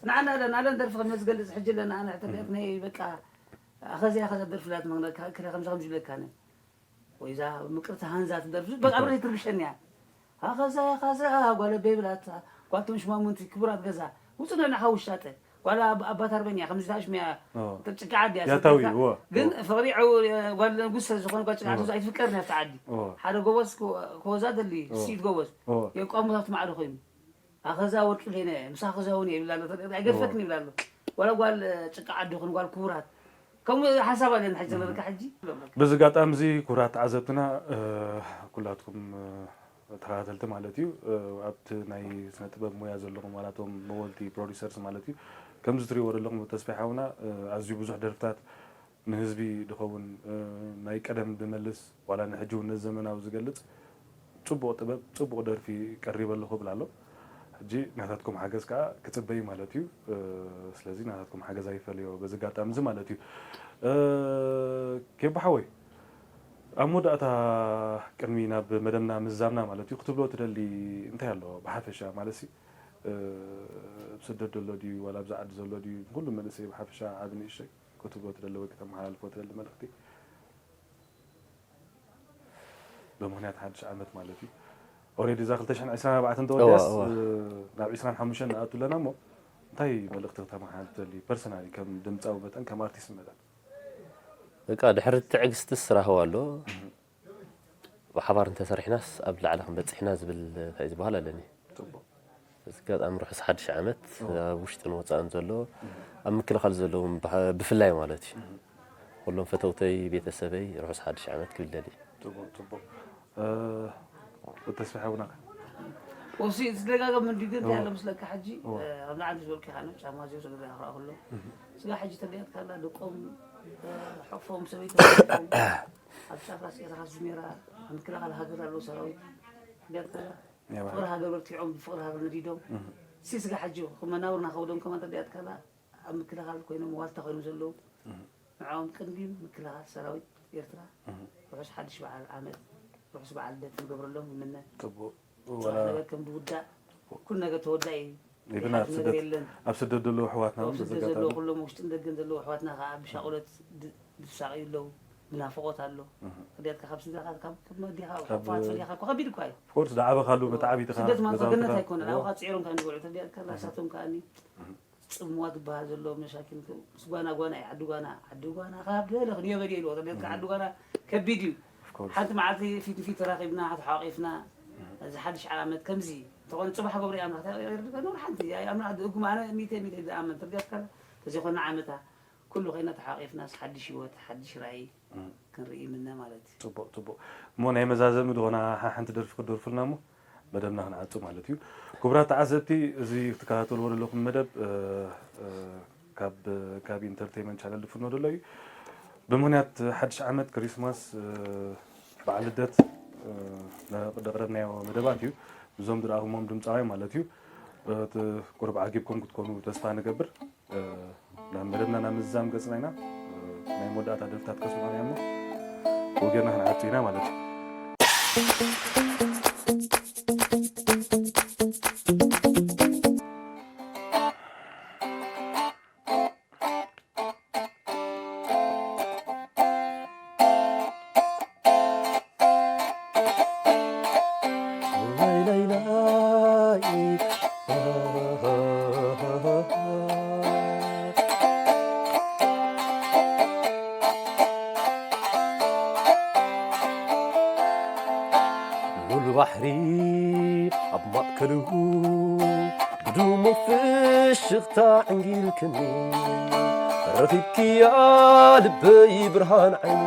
ንዓና ለ-፣ ናለን ደርፊ ከም ዝገልፅ ሕጂ ኣለና፣ ኣነ ሕተት ናይ በቃ፣ ኣኸዚያ ኸዛ ደርፊ ላት መግነካ፣ ክለ ከምዚ ከምዚ ይብለካ ነ። ወይ እዛ ምቅርቲ ሃንዛ ትደርፊ፣ በቃ፣ እዎ። ኣብረ ትርብሸኒ እያ። ኣኸዛ፣ ኣኸዛ፣ ጓለ ቤብላት፣ ጓልቶም ሽማሙንቲ፣ ክቡራት ገዛ። ውፅእ ነና ካብ ውሽጣ ጠ-፣ ጓል ኣብ-፣ ኣባት ኣርበኛ፣ ከምዚ ታሽሚያ፣ ኦ። ጭቃ ዓዲ እያ ያታዊ፣ ሰፈርካ። እዎ፣ ግን እዎ። ፍቕሪ ዕው-፣ ጓል ንጉስ ስለ ዝኾነ ጓል ጭቃ እዎ። ዓዲ ኣይትፍቀርን እያ ኣብታ ዓዲ። እዎ። ሓደ ጎበዝ ክወ-፣ ክወዛ ደሊ፣ እዎ። ስኢት ጎበዝ። እዎ። የቋሙ ኣብቲ ማዕዶ ኮይኑ። ኣኸዛ ወርቂ ሌነ፣ ምሳ ክዛውን እየ ይብላ ኣሎ። ኣይገድፈክን እዎ። ይብላ ኣሎ። ዋላ ጓል ጭቃ ዓዲ ይኹን ጓል ክቡራት። ከምኡ ሓሳብ ኣለኒ ሕጂ እህ። ዘለካ ሕጂ። በዚ ኣጋጣሚ እዚ ክቡራት ተዓዘብትና፣ እ፣ ኩላትኩም፣ እ፣ ተኸታተልቲ ማለት እዩ፣ እ፣ ኣብቲ ናይ ስነ ጥበብ ሞያ ዘለኹም ዋላ እቶም መወልቲ ፕሮዲሰርስ ማለት እዩ፣ ከምዚ ትሪእዎ ዘለኹም ተስፋይ ሓውና፣ እ፣ ኣዝዩ ብዙሕ ደርፍታት ንህዝቢ ዝኸውን፣ እ፣ ናይ ቀደም ዝመልስ ዋላ ንሕጂ እውን ነዚ ዘመናዊ ዝገልጽ ጽቡቕ ጥበብ፣ ጽቡቕ ደርፊ ቀሪበ ኣለኹ እብል ኣሎ። ሕጂ ናታትኩም ሓገዝ ከኣ ክጽበ እዩ ማለት እዩ። እ፣ ስለዚ ናታትኩም ሓገዝ ኣይፈለዮ በዚ ኣጋጣሚ እዚ ማለት እዩ። እ፣ ኬቦ ሓወይ፣ ኣብ መወዳእታ ቅድሚ ናብ መደብና ምዝዛምና ማለት እዩ፣ ክትብሎ ትደሊ እንታይ ኣሎ ብሓፈሻ? ማለትሲ፣ እ፣ ኣብ ስደት ዘሎ ድዩ ዋላ ኣብዚ ዓዲ ዘሎ ድዩ፣ ንኹሉ መንእሰይ ብሓፈሻ ዓቢ ንእሽተይ ክትብሎ ትደሊ ወይ ከተመሓላልፎ ትደሊ መልእኽቲ? ብምኽንያት ሓድሽ ዓመት ማለት እዩ። ኦሬዲ እዛ ክልተ ሽሕን ዕስራን ኣርባዕተን እዋ፣ ተወዲኣስ፣ እዋ። እ፣ ናብ ዕስራን ሓሙሽተን ንኣቱ ኣለና እሞ፣ እንታይ መልእኽቲ ከተመሓላልፍ ትደሊ? ፐርሰናሊ፣ ከም ድምጻዊ መጠን፣ ከም ኣርቲስት መጠን። በቃ፣ ድሕሪ ትዕግስቲ ስራህ ኣሎ። እህ። ብሓባር እንተሰሪሕናስ ኣብ ላዕሊ ክንበጽሕ ኢና ዝብል እንታይ ዝበሃል ኣለኒ። ጽቡቕ። በዚ ኣጋጣሚ ርሑስ ሓድሽ ዓመት እዎ። ኣብ ውሽጥን ወጻእን ዘሎ፣ እህ። ኣብ ምክልኻል ዘለዎም ብሓ-፣ ብፍላይ ማለት እዩ። እህ። ኩሎም ፈተውተይ፣ ቤተሰበይ ርሑስ ሓድሽ ዓመት ክብል ደልየ። ጽቡቕ፣ ጽቡቕ። እ፣ ተስፋ ሓውና ከ? ወሲ ዝደጋገም እንዲ ግን እዎ። እንታይ ኣሎ ምስለካ ሕጂ፣ እዎ። እ፣ ኣብ ላዕሊ ዝበልካ ኢኻ፣ ጫማ ዚዮ እግሪ ኣኽራ ከሎ። እህ። ስጋ ሕጂ ተደያት ካላ ደቆም፣ እ፣ ሕቕፎም ሰበይቶም ኣብ ጫፍ ራስ ኤራ ካብ ዝሜራ ኣብ ምክልኻል ሃገር ኣለዉ ሰራዊት። ተደያት ካላ ያባ። ፍቕሪ ሃገር በርቲዖም፣ ብፍቕሪ ሃገር ነዲዶም። እህ። ሲ ስጋ ሕጂ መናብርና ከብዶም ከማን ተደያት ካላ ኣብ ምክልኻል ኮይኖም ዋልታ ኮይኖም ዘለዉ። እህ። ንዕኦም ቅድሚም ምክልኻል ሰራዊት ኤርትራ እህ። ርሑስ ሓድሽ በዓል ዓመት፣ ርሑስ በዓል ልደት ንገብረሎም ይምነ። ጽቡቕ። ጽባሕ ወላ ነገር ከም ዝውዳእ፣ ኩሉ ነገር ተወዳኢ እዩ። ኢብን ኣብ ዘይሓልፍ ነገር ስደት፣ የለን። ኣብ ስደት ዘለዉ ኣሕዋትና ኣብ እውን ስደት ዘለዉ ዘጋጠመ። ኩሎም ውሽጥን ደገን ዘለዉ ኣሕዋትና ከዓ ብሻቑለት ድ-፣ ዝሳቐዩ ኣለዉ። ብናፍቖት ኣሎ። እህ። ክድያትካ ካብ ስድራኻ፣ ካብ፣ ካብ መዲኻ፣ ካብ ካብ፣ ሓፋት ፈሊኻ እኮ ከቢድ እኳ እዩ። ኦፍ ኮርስ፣ ዝዓበኻሉ መተዓቢትኻ ስደት ማለት ገነት ገዛውትኻ። ኣይኮነን። እዎ። ኣብኻ ጽዒሮም ካብ ዝውዕሉ ተድያትካ፣ እህ። ላሳቶም ከኣኒ እህ። ጽምዋ ዝበሃል ዘሎ መሻኪን ምስ ጓና ጓና እዩ። ዓዲ ጓና፣ ዓዲ ጓና ካብ ደለ ክንዮ በል ኢልዎ። ተደልካ እህ። ዓዲ ጓና ከቢድ እዩ። ኦፍ ኮርስ። ሓንቲ መዓልቲ ፊት ንፊት ተራኺብና፣ ተሓቋቒፍና፣ እህ። እዚ ሓድሽ ዓመት ከምዚ እንተኾነ ጽባሕ ገብረ ኣምላኽ፣ እንታይ ገብረ ኣምላኽ፣ ሓንቲ ኣይ ኣምላኽ ድእጉም ኣነ ሚእተ ሚእተ ዝኣመን ተደልካ ተዘይኮነ ዓመታ ኩሉ ኮይና ተሓቋቒፍናስ ሓድሽ ህይወት፣ ሓድሽ ራእይ እህ። ክንርኢ ይምነ ማለት እዩ። ጽቡቕ፣ ጽቡቕ። እሞ ናይ መዛዘሚ ዝኾና ሓ-፣ ሓንቲ ደርፊ ክትደርፉልና እሞ መደብና ክንዓጹ ማለት እዩ። ክቡራት ተዓዘብቲ፣ እዚ ክትከታተልዎ ዘለኹም መደብ፣ እ፣ እ፣ ካብ፣ ካብ ኢንተርቴይመንት ቻነል ዝፍኖ ዘሎ እዩ። ብምኽንያት ሓድሽ ዓመት፣ ክሪስማስ፣ እ፣ በዓል ልደት፣ እ፣ ዘቕረብናዮ መደባት እዩ። እዞም ዝረኣኹሞም ድምጻውያን ማለት እዩ። እ፣ እቲ ቁሩብ ዓጊብኩም ክትኮኑ ተስፋ ንገብር። እ፣ ናብ መደብና ናብ ምዝዛም ገጽና ኢና። እ፣ ናይ መወዳእታ ደርፍታት ከስምዑና እዮም። ወገና ክንዓጽ ኢና ማለት እዩ። ሙሉ ባሕሪ ኣብ ማእከሉ ብድሙቕ ፍሽኽታ ዕንጊልክኒ ረኺብክያ ልበይ ብርሃን ዓይኒ።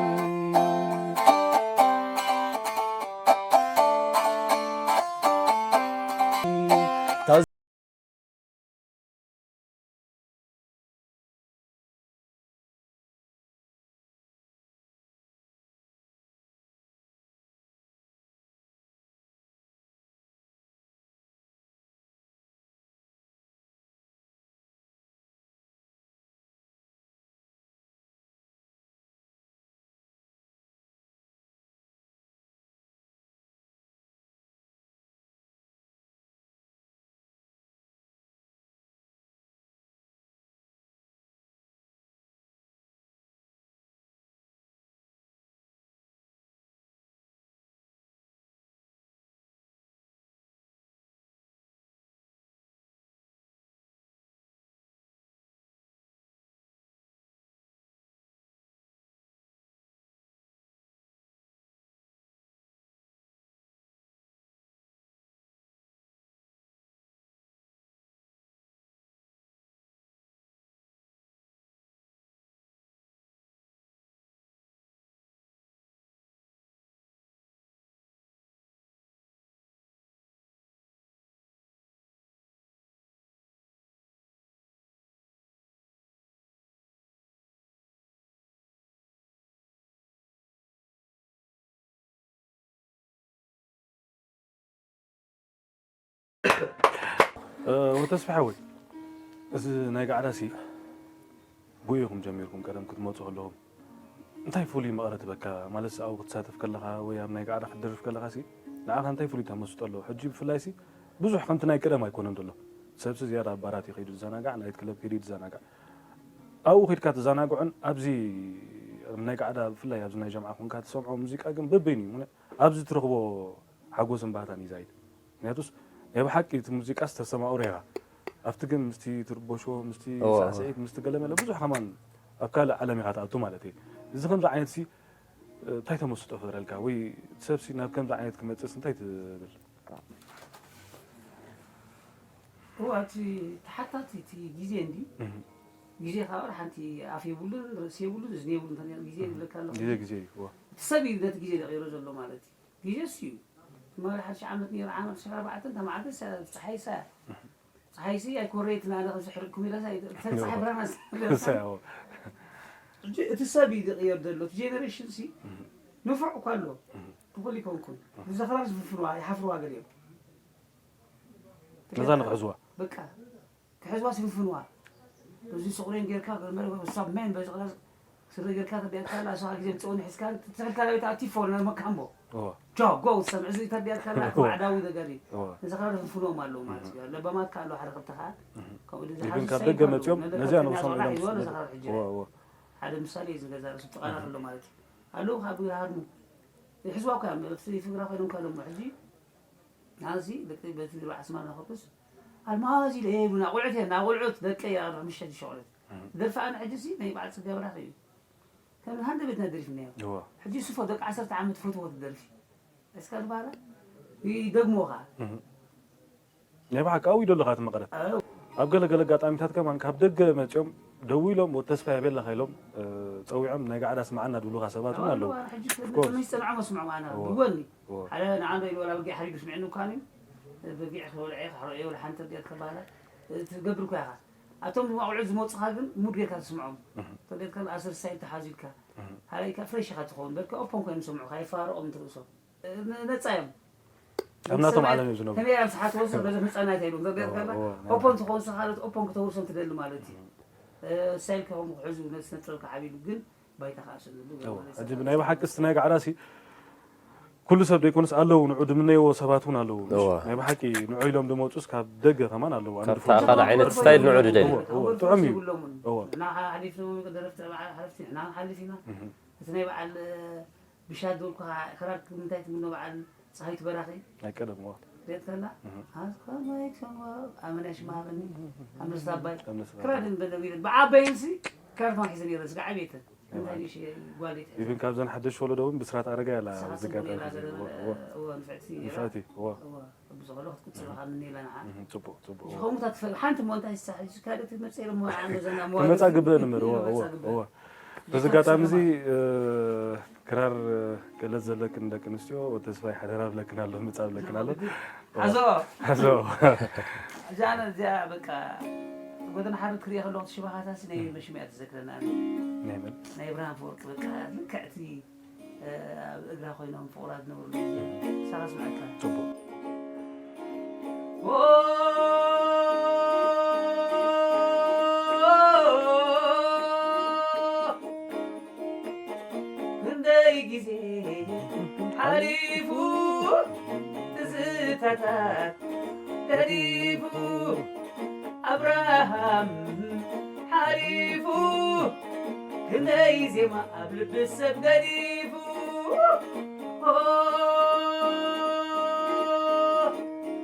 ወተስፋ ሓወይ፣ እዚ ናይ ጋዕዳሲ ብኡ ኢኹም ጀሚርኩም? ቀደም ክትመፁ ከለኹም እንታይ ፍሉይ መቐረት በካ? ማለትስ ኣብኡ ክትሳተፍ ከለኻ ወይ ኣብ ናይ ጋዕዳ ክትደርፍ ከለኻ ሲ ንዓኻ እንታይ ፍሉይ ተመስጦ ኣለዎ? ሕጂ ብፍላይ ሲ ብዙሕ ከምቲ ናይ ቀደም ኣይኮነን ዘሎ። ሰብሲ ዝያዳ ኣብ ባራት እዩ ከይዱ ዝዘናጋዕ፣ ናይት ክለብ ከይዱ እዩ ዝዘናጋዕ። ኣብኡ ከይድካ ትዘናግዖን ኣብዚ ኣብ ናይ ጋዕዳ ብፍላይ ኣብዚ ናይ ጀምዓ ኮንካ ትሰምዖ ሙዚቃ ግን በበይኑ እዩ። ኣብዚ ትረኽቦ ሓጎስን ባህታን እዩ ዛይድ። ምክንያቱስ ናይ ብሓቂ እቲ ሙዚቃስ ተሰማቕሮ ኢኻ። ኣብቲ ግን ምስቲ ትርቦሾ፣ ምስቲ እዋ። ሳዕስዒት፣ ምስቲ ገለመለ ብዙሕ ከማን ኣብ ካልእ ዓለም ኢኻ ትኣቱ ማለት እዩ። እዚ ከምዚ ዓይነት ሲ እንታይ ተመስጦ ፈጥረልካ? ወይ እቲ ሰብሲ ናብ ከምዚ ዓይነት ክመጽእስ እንታይ ትብል? እዋ እቲ ተሓታቲ እቲ ግዜ እንዲ እህ፣ ግዜ ካብ ሓንቲ ኣፍ የብሉን ርእሲ የብሉን እዝኒ የብሉን እንተ ግዜ ይብለካ ኣለኹ ግዜ ግዜ እዩ። እዋ። እቲ ሰብ እዩ ነቲ ግዜ ደቂሩ ዘሎ ማለት እዩ ግዜ እሱ እዩ ትማሊ ሓድሽ ዓመት ነይሩ ዓመት ሽሕ ኣርባዕተ እንተ መዓልቲ ፀሓይ ሳያ ፀሓይ ሲ ኣይኮረየትና ኣነ ከምዚ ሕርቅኩም ኢለ ፀሓይ ብርሃን እሰይ፣ እዋ። ሕጂ እቲ ሰብ እዩ ዝቕየር ዘሎ እቲ ጀነሬሽን ሲ ንፉዕ እኳ ኣሎ እኹል ይኮንኩን ብዘኽራር ዝፍፍንዋ ይሓፍርዋ ገሊኦም ነዛ ንክሕዝዋ በቃ ክሕዝዋ ዝፍፍንዋ እዚ ስቑሬን ጌርካ ገርመረ ወይ ሳብ ሜን በዚ ቅረጽ ስረ ጌርካ ተቢያትካ ኣላ እሷ ግዜ ምጽውን ሒዝካ ትሕልካ ዳዊት ኣቲ ፎር ነር መካምቦ እዋ። ጆጎ ዝሰምዕ እዚ ተቢያትካ ኣላ ክባዕዳዊ ነገር እዩ እዋ። እዚ ኸረ ዝፍፍንዎም ኣለዉ ማለት እዩ ለባማትካ ኣለዉ ሓደ ክልተ ከዓ ከምኡ ድዚ ግን ሓዚ ካብ ሳይድ ደገ ኣለዉ መፅኦም ነዚ ነዚኣ ከኛ ንርእሶም ዝወላ ኢሎም ይወለ ዝስደዱ። ዝኸረ ሕጂ እዋ፣ እዋ። ሓደ ምሳሌ እዩ ዝገዛ ርእሱ ጥቓና ከሎ ማለት እዩ ኣለዉ ካብ ሃርሙ ይሕዝዋ እኮ እዮም ፍግራ ኮይኖም ከለሞ ሕጂ ናዚ ደቂ በቲ ግርባ ዓስማና ኮርኩስ ኣልማዚ ለየብሉና ቆልዑት እየን ናብ ቆልዑት ደቂ እያ ምሸት ይሸቕለት ደርፋ ኣነ ሕጂ ሲ ናይ በዓል ፅጋ ብራኽ እዩ ከም ሃንደ ቤትና ደሪፍናዮ እዋ። ሕጂ ስፎ ደቂ ዓሰርተ ዓመት ፈትዎ ትደርፊ እስካ ዝበሃላ ይደግሞኻ ናይ ብሓቂ ኣብኡ ይደለኻ እቲ መቐረት ኣብ ገለ ገለ ኣጋጣሚታት ከማን ካብ ደገ መፂኦም ደው ኢሎም ወዲ ተስፋ የቤላኻ ኢሎም እ፣ ፀዊዖም ናይ ጋዕዳ ስምዓና ድብሉኻ ሰባት እውን ኣለዉ ኣዋልዋ ሕጂ course። መሽ ሰምዖም ኣስምዖም ኣና እዋ። ብጎኒ እዋ። ሓደ ንዓንዶ ኢሉ ዋላ በጊዕ ሓሪዱ ስምዕኒ እኳ እዩ በጊዕ ክበልዐ ክሕረዮ ወላ ሓንቲ ርድኦ ክባላ እቲ ትገብር እኳ ኢኻ ኣቶም ድማ ቆልዑ ዝመፁኻ ግን ሙድ ጌርካ ትስምዖም ተጌርካ ኣስር ሳይድ ተሓዙልካ ሓደ ኢልካ ፍሬሽ ኢኻ ትኸውን በልካ ኦፖን ኮይኖም ዝሰምዑኻ ይፋረቖም ትርእሶም ነፃ እዮም ኣብ ናቶም ዓለም እዮም ዝነብሩ ከመይ ኣብ ሰሓትዎ ሰብ ነዚ ህፃናት ኢሎም ዘገርገርና እዎ፣ እዎ። ኦፖን ትኸውን ሰኻለት ኦፖን ክተውርሶም ትደሊ ማለት እዩ ስታይል ከም ክሕዙ ነዚ ስነጥበብ ክዓብሉ ግን ባይታ ክኣስሉ እዎ፣ ሕጂ ናይ ብሓቂ እስቲ ናይ ጋዕዳ ሲ ኩሉ ሰብ ዘይኮነስ ኣለዉ ንዑ ድምነይዎ ሰባት እውን ኣለዉ እዎ። ናይ ብሓቂ ንዑ ኢሎም ድመፁስ ካብ ደገ ከማን ኣለዉ ኣነ ካብ ድፈልጦ ካልእ ዓይነት ስታይል ንዑ ድደሊ እዎ፣ እዎ፣ ጥዑም እዩ እዎ። ንዓኻ ሓሊፍና ደረፍቲ በዓል ሓለፍቲ ንሕና ሓሊፍ ኢና እቲ ናይ በዓል ብሻ ደልኩ ክራር ምንታይ ትምኖ በዓል ፀሃይቱ በራኺ ናይ ቀደም እዎ። ሪእት ከላ ኣመናሽ ማበኒ ኣምርስ ኣባይ ኣምርስ ኣባይ። ክራር ንበለ ዊለ ብዓበይንሲ ክራር ተማሒዘ ነይረ ስጋ ዓብየተን እንታይ ንሽ ጓል ይትሕዝ ኢቭን ካብዘን ሓደሽ ወለዶ እውን ብስራት ኣረጋ ያላ ንስኻ ዝጋጠም ጽቡቕ ሕዚ ኢላ እዎ፣ እዎ። እዎ ንፍዕቲ ነይራ ንፍዕቲ እዎ። እዎ ብዝኸሎ ክትቅጽሎ ካብ ምንላ ንዓ እህ፣ ፅቡቅ ፅቡቅ እዎ። ዝኾኑ ታትፈ ሓንቲ ሞ እንታይ ዝሳሕ እዩ ካልእ ትመጽእ ኢለ ሞ ንዓ መዘና ሞ ክመፃ ግብእን እምበር እዎ እዎ ክመጻ ግብእን። እዎ። በዚ ኣጋጣሚ እዚ እ፣ ክራር እ፣ ክእለት ዘለክን ደቂ ኣንስትዮ ወዲ ተስፋይ ሓደራ ብለክን ኣሎ ምፃ ብለክን ኣሎ ሓዞ ሓዞ እዛ ኣነ እዚኣ በቃ ጎደና ሓረግ ክሪኦ ከለኹ ሽባኻታሲ ናይ መሽሚያ ትዘክረና ኣነ ናይ መን ናይ ብርሃን ፈወርቂ በቃ ልክዕቲ ኣብ እግራ ኮይኖም ፍቑራት ዝነብሩ ሳኻ ስምዐካ ፅቡቅ ክንደይ ግዜ ሓሊፉ ትዝታታት ገዲፉ ኣብርሃም ሓሊፉ ክንደይ ዜማ ኣብ ልቢ ሰብ ገዲፉ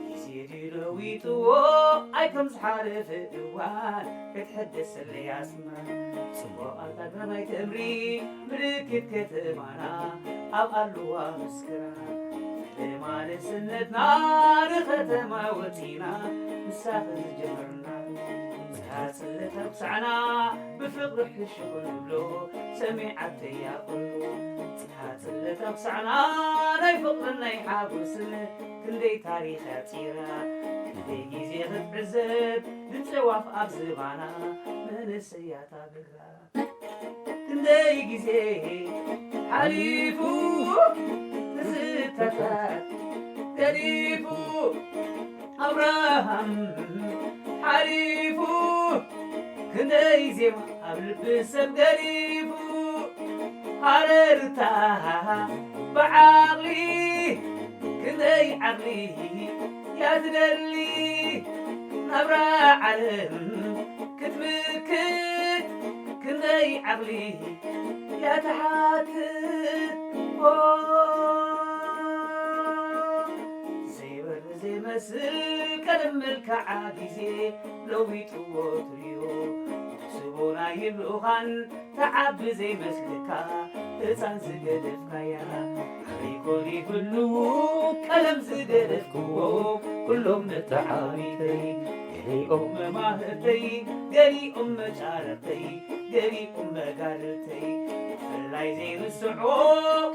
ጊዜ ድለዊጥዎ ኣይ ከም ዝሓለፈ እዋን ክትሕደሰለይ ኣስመራ ጽቡቓት ኣግራማይ ተምሪ ምልክት ከተማና ኣብ ኣለዋ መስከራ ፈለማ ንእስነትና ንኸተማ ወጺና ምሳኺ ዝጀመርና ጽሓ ጽልእ ተብሳዕና ብፍቕሪ ሕሹኽ ንብሎ ሰሚዓተያ ኩሉ ጽሓ ጽልእ ተብሳዕና ናይ ፍቕርን ናይ ሓጎስን ክንደይ ታሪኽ ኣጺራ ክንደይ ግዜ ክትዕዘብ ድምፂ ዋፍ ኣብ ዝባና መንእሰያት ኣበራ ክንደይ ግዜ ሓሊፉ ትዝታታት ገዲፉ ኣብርሃም ሓሊፉ ክንደይ ዜማ ኣብ ልቢ ሰብ ገዲፉ፣ ሃረርታ ብዓቕሊ ክንደይ ዓቕሊ እያ ትደሊ፣ ናብራ ዓለም ክትምክት ክንደይ ዓቕሊ እያ ትሓትት። ኦ፣ ዘይበር ዘይመስል ቀደም መልክዓ ግዜ ለዊጥዎ ትሪኦ። ስቦና ይብልኡኻን ተዓቢ ዘይመስልካ ህፃን ዝገደፍካያ። ኣበይ ኮን ይህልዉ ቀለም ዝገደፍክዎ? ኩሎም መተዓቢተይ፣ ገሊኦም መማህርተይ፣ ገሊኦም መጫረርተይ፣ ገሊኦም መጋድልተይ። ብፍላይ ዘይርስዖ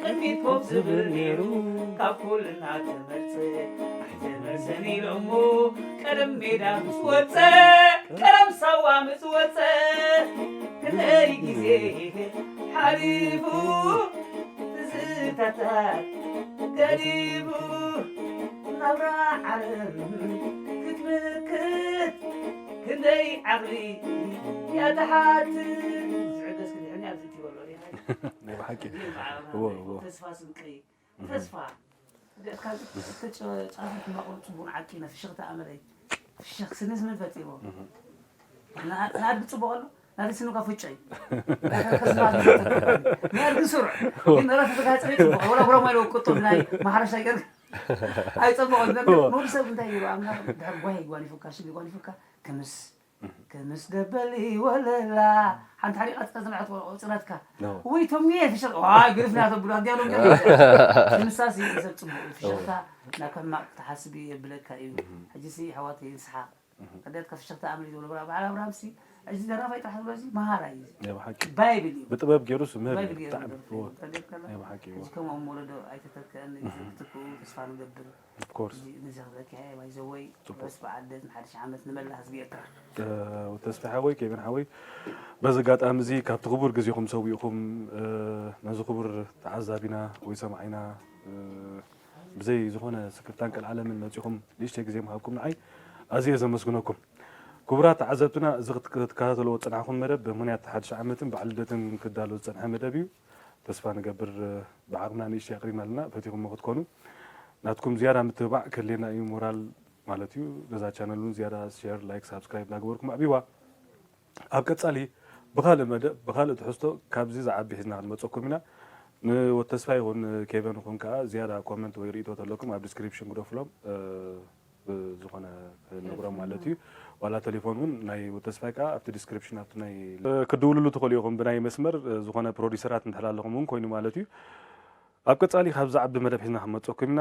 ቅድሚት ኮፍ ዝብል ነይሩ፣ ካብ ኩልና ትመርጽ ኣይትመርጽን ኢሎሞ። ቀደም ሜዳ ምስ ወጸ፣ ቀደም ሳዋ ምስ ወጸ፣ ክንደይ ግዜ ሓሊፉ ትዝታታት ገዲቡ፣ ናብራ ዓለም ክትምክት ክንደይ ዓቕሊ እያ ትሓትት። ዝዕገስ ክድሕን እያ ኣብዚ እትበሎ ዲኻ? ናይ ብሓቂ። ግን ብዓለምና እዎ፣ ናይ እዎ። ተስፋ ስንቀይ፣ ተስፋ። ካብ እቲ ጫ-፣ ጫፉ ሕማቕ ጽቡቕ ዓቂነ ፍሽኽታ ኣመለይ። ፍሽኽ ስንስ ምን ፈጺሞ? ንኣ-፣ ንኣድጊ ጽቡቕ ኣሎ? ናተይ ስንኳ ፍጮ እዩ። ከስማ ንኣድጊ ስሩዕ። ግን ራሱ ተጋጽሪ ጽቡቕ። ወላ ጉራማይለ ወቅጦ ብናይ ማሕረሻ ገይር ኣይጸበቐን። እዎ። ንወዲ ሰብ እንታይ ይብሉ? ኣምላኽ ድሕር ጓሂ ጓኒፉካ፣ ሽግ ጓኒፉካ፣ ክምስ፣ ክምስ ገበል ይወለላ። ሓንቲ ሓዲቓ ጽቀ ዝመዐት ቆጽረትካ። ነው። ወይ ቶሚ ፍሽር፣ ዋይ፣ ግርፍና ተብሉ፣ ኣዲያ ሎም ገርፍና። ንምሳስ እዩ ሰብ ጽቡቕ እዩ። ፍሽርታ ናብ ሕማቕ ክትሓስብ እዩ የብለካ እዩ። እህ። ሕጂ ሲ፣ ኣሕዋተይ፣ ንስሓቕ። እህ። ኣዲያትካ ፍሽርታ ኣምሪ ዝብሎ ብራ-፣ በዓል ኣብርሃም ሲ፣ ሕጂ ደራፋይ ጥራሕ ዝብሎ ሲ፣ መሃራ እዩ። ናይ ብሓቂ። ባይብል እዩ። ብጥበብ ገይሩ ሲ ምህር ባይብል እዩ። ገይሩ ብጣዕሚ። ደርፊ እዎ። እዩ። ተደርፈና። ናይ ብሓቂ እዎ። ሕጂ ከምኦም ወለዶ ኣይተተክአን እዩ። እህ። ክትክኡ ተስፋ ንገብር። Of course። እዚ፣ ነዚ ክብለኪ እየ፣ by the way፣ ጽቡቅ። ርሑስ በዓል ልደት ንሓድሽ ዓመት ንመላእ ህዝቢ ኤርትራ። እ፣ ተስፋ ሓወይ፣ ኬቨን ሓወይ፣ በዚ ኣጋጣሚ እዚ ካብቲ ክቡር ግዜኹም ሰዊእኹም፣ እ፣ ነዚ ክቡር ተዓዛቢና ወይ ሰማዒና፣ እ፣ ብዘይ ዝኾነ ስክፍታን ቀልዓለምን መጺኹም ንእሽተይ ግዜ ምሃብኩም ንዓይ ኣዝየ ዘመስግነኩም። ክቡራት ተዓዘብትና፣ እዚ ክትከ-፣ ክትከታተልዎ ዝጸናሕኩም መደብ ብምኽንያት ሓድሽ ዓመትን በዓል ልደትን ክዳሎ ዝጸንሐ መደብ እዩ። ተስፋ ንገብር፣ እ፣ ብዓቕምና ንእሽተይ ኣቕሪብና ኣለና፣ ፈቲኹሞ ክትኮኑ። ናትኩም ዝያዳ ምትብባዕ ከድልየና እዩ፣ ሞራል ማለት እዩ። ነዛ ቻነል እውን ዝያዳ ሼር፣ ላይክ፣ ሳብስክራይብ እናገበርኩም ኣዕብይዋ። ኣብ ቀጻሊ ብኻልእ መደብ፣ ብኻልእ ትሕዝቶ ካብዚ ዝዓቢ ሒዝና ክንመጸኩም ኢና። ንወዲ ተስፋ ይኹን ንኬቨን ይኹን ከኣ ዝያዳ ኮመንት ወይ ርእይቶ ተለኩም ኣብ ዲስክሪፕሽን ግደፉሎም። እ፣ ብዝኾነ ክነግሮም ማለት እዩ። ዋላ ቴሌፎን እውን ናይ ወዲ ተስፋይ ከኣ ኣብቲ ዲስክሪፕሽን ኣብቲ ናይ ክድውልሉ ትኽእሉ ኢኹም። ብናይ መስመር፣ እ፣ ዝኾነ ፕሮዲሰራት እንድሕር ኣለኹም እውን ኮይኑ ማለት እዩ። ኣብ ቀጻሊ ካብ ዝዓቢ መደብ ሒዝና ክንመጸኩም ኢና።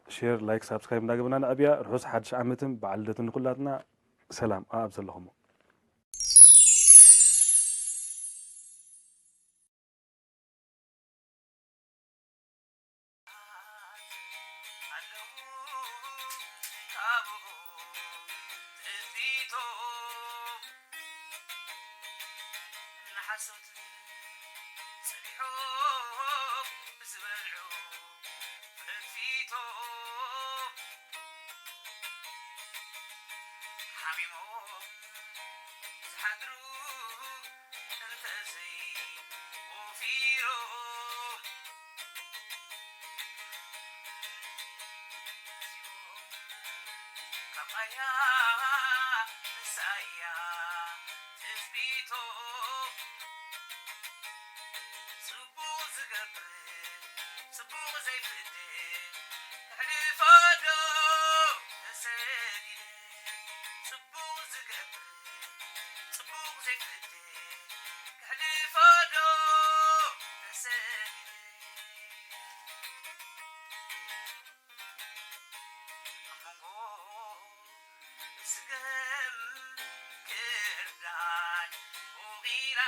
ሼር፣ ላይክ፣ ሳብስክራይብ እንዳገበና ንዕብያ። ርሑስ ሓድሽ ዓመትን በዓል ልደትን ንኩላትና። ሰላም ኣብ ዘለኹሞ። ኣለዉ ካብኡ ትጽቢቶም ንሓሶት ጸኒሖም ምስ በልዑ ፈትፊቶም ሓሚሞም ዝሓድሩ እንተዘይ ወፊሮም ካብ ኣያ ንሳያ ትጽቢቶም ጽቡቕ ዝገብር ጽቡቕ ዘይፍትን ክሕልፎ ዶ ተሰዲደ ጽቡቕ ዝገብር ጽቡቕ ዘይፍትን ክሕልፎ ዶ ተሰዲደ ኣብ መንጎ ስገም ክርዳድ ወቒራ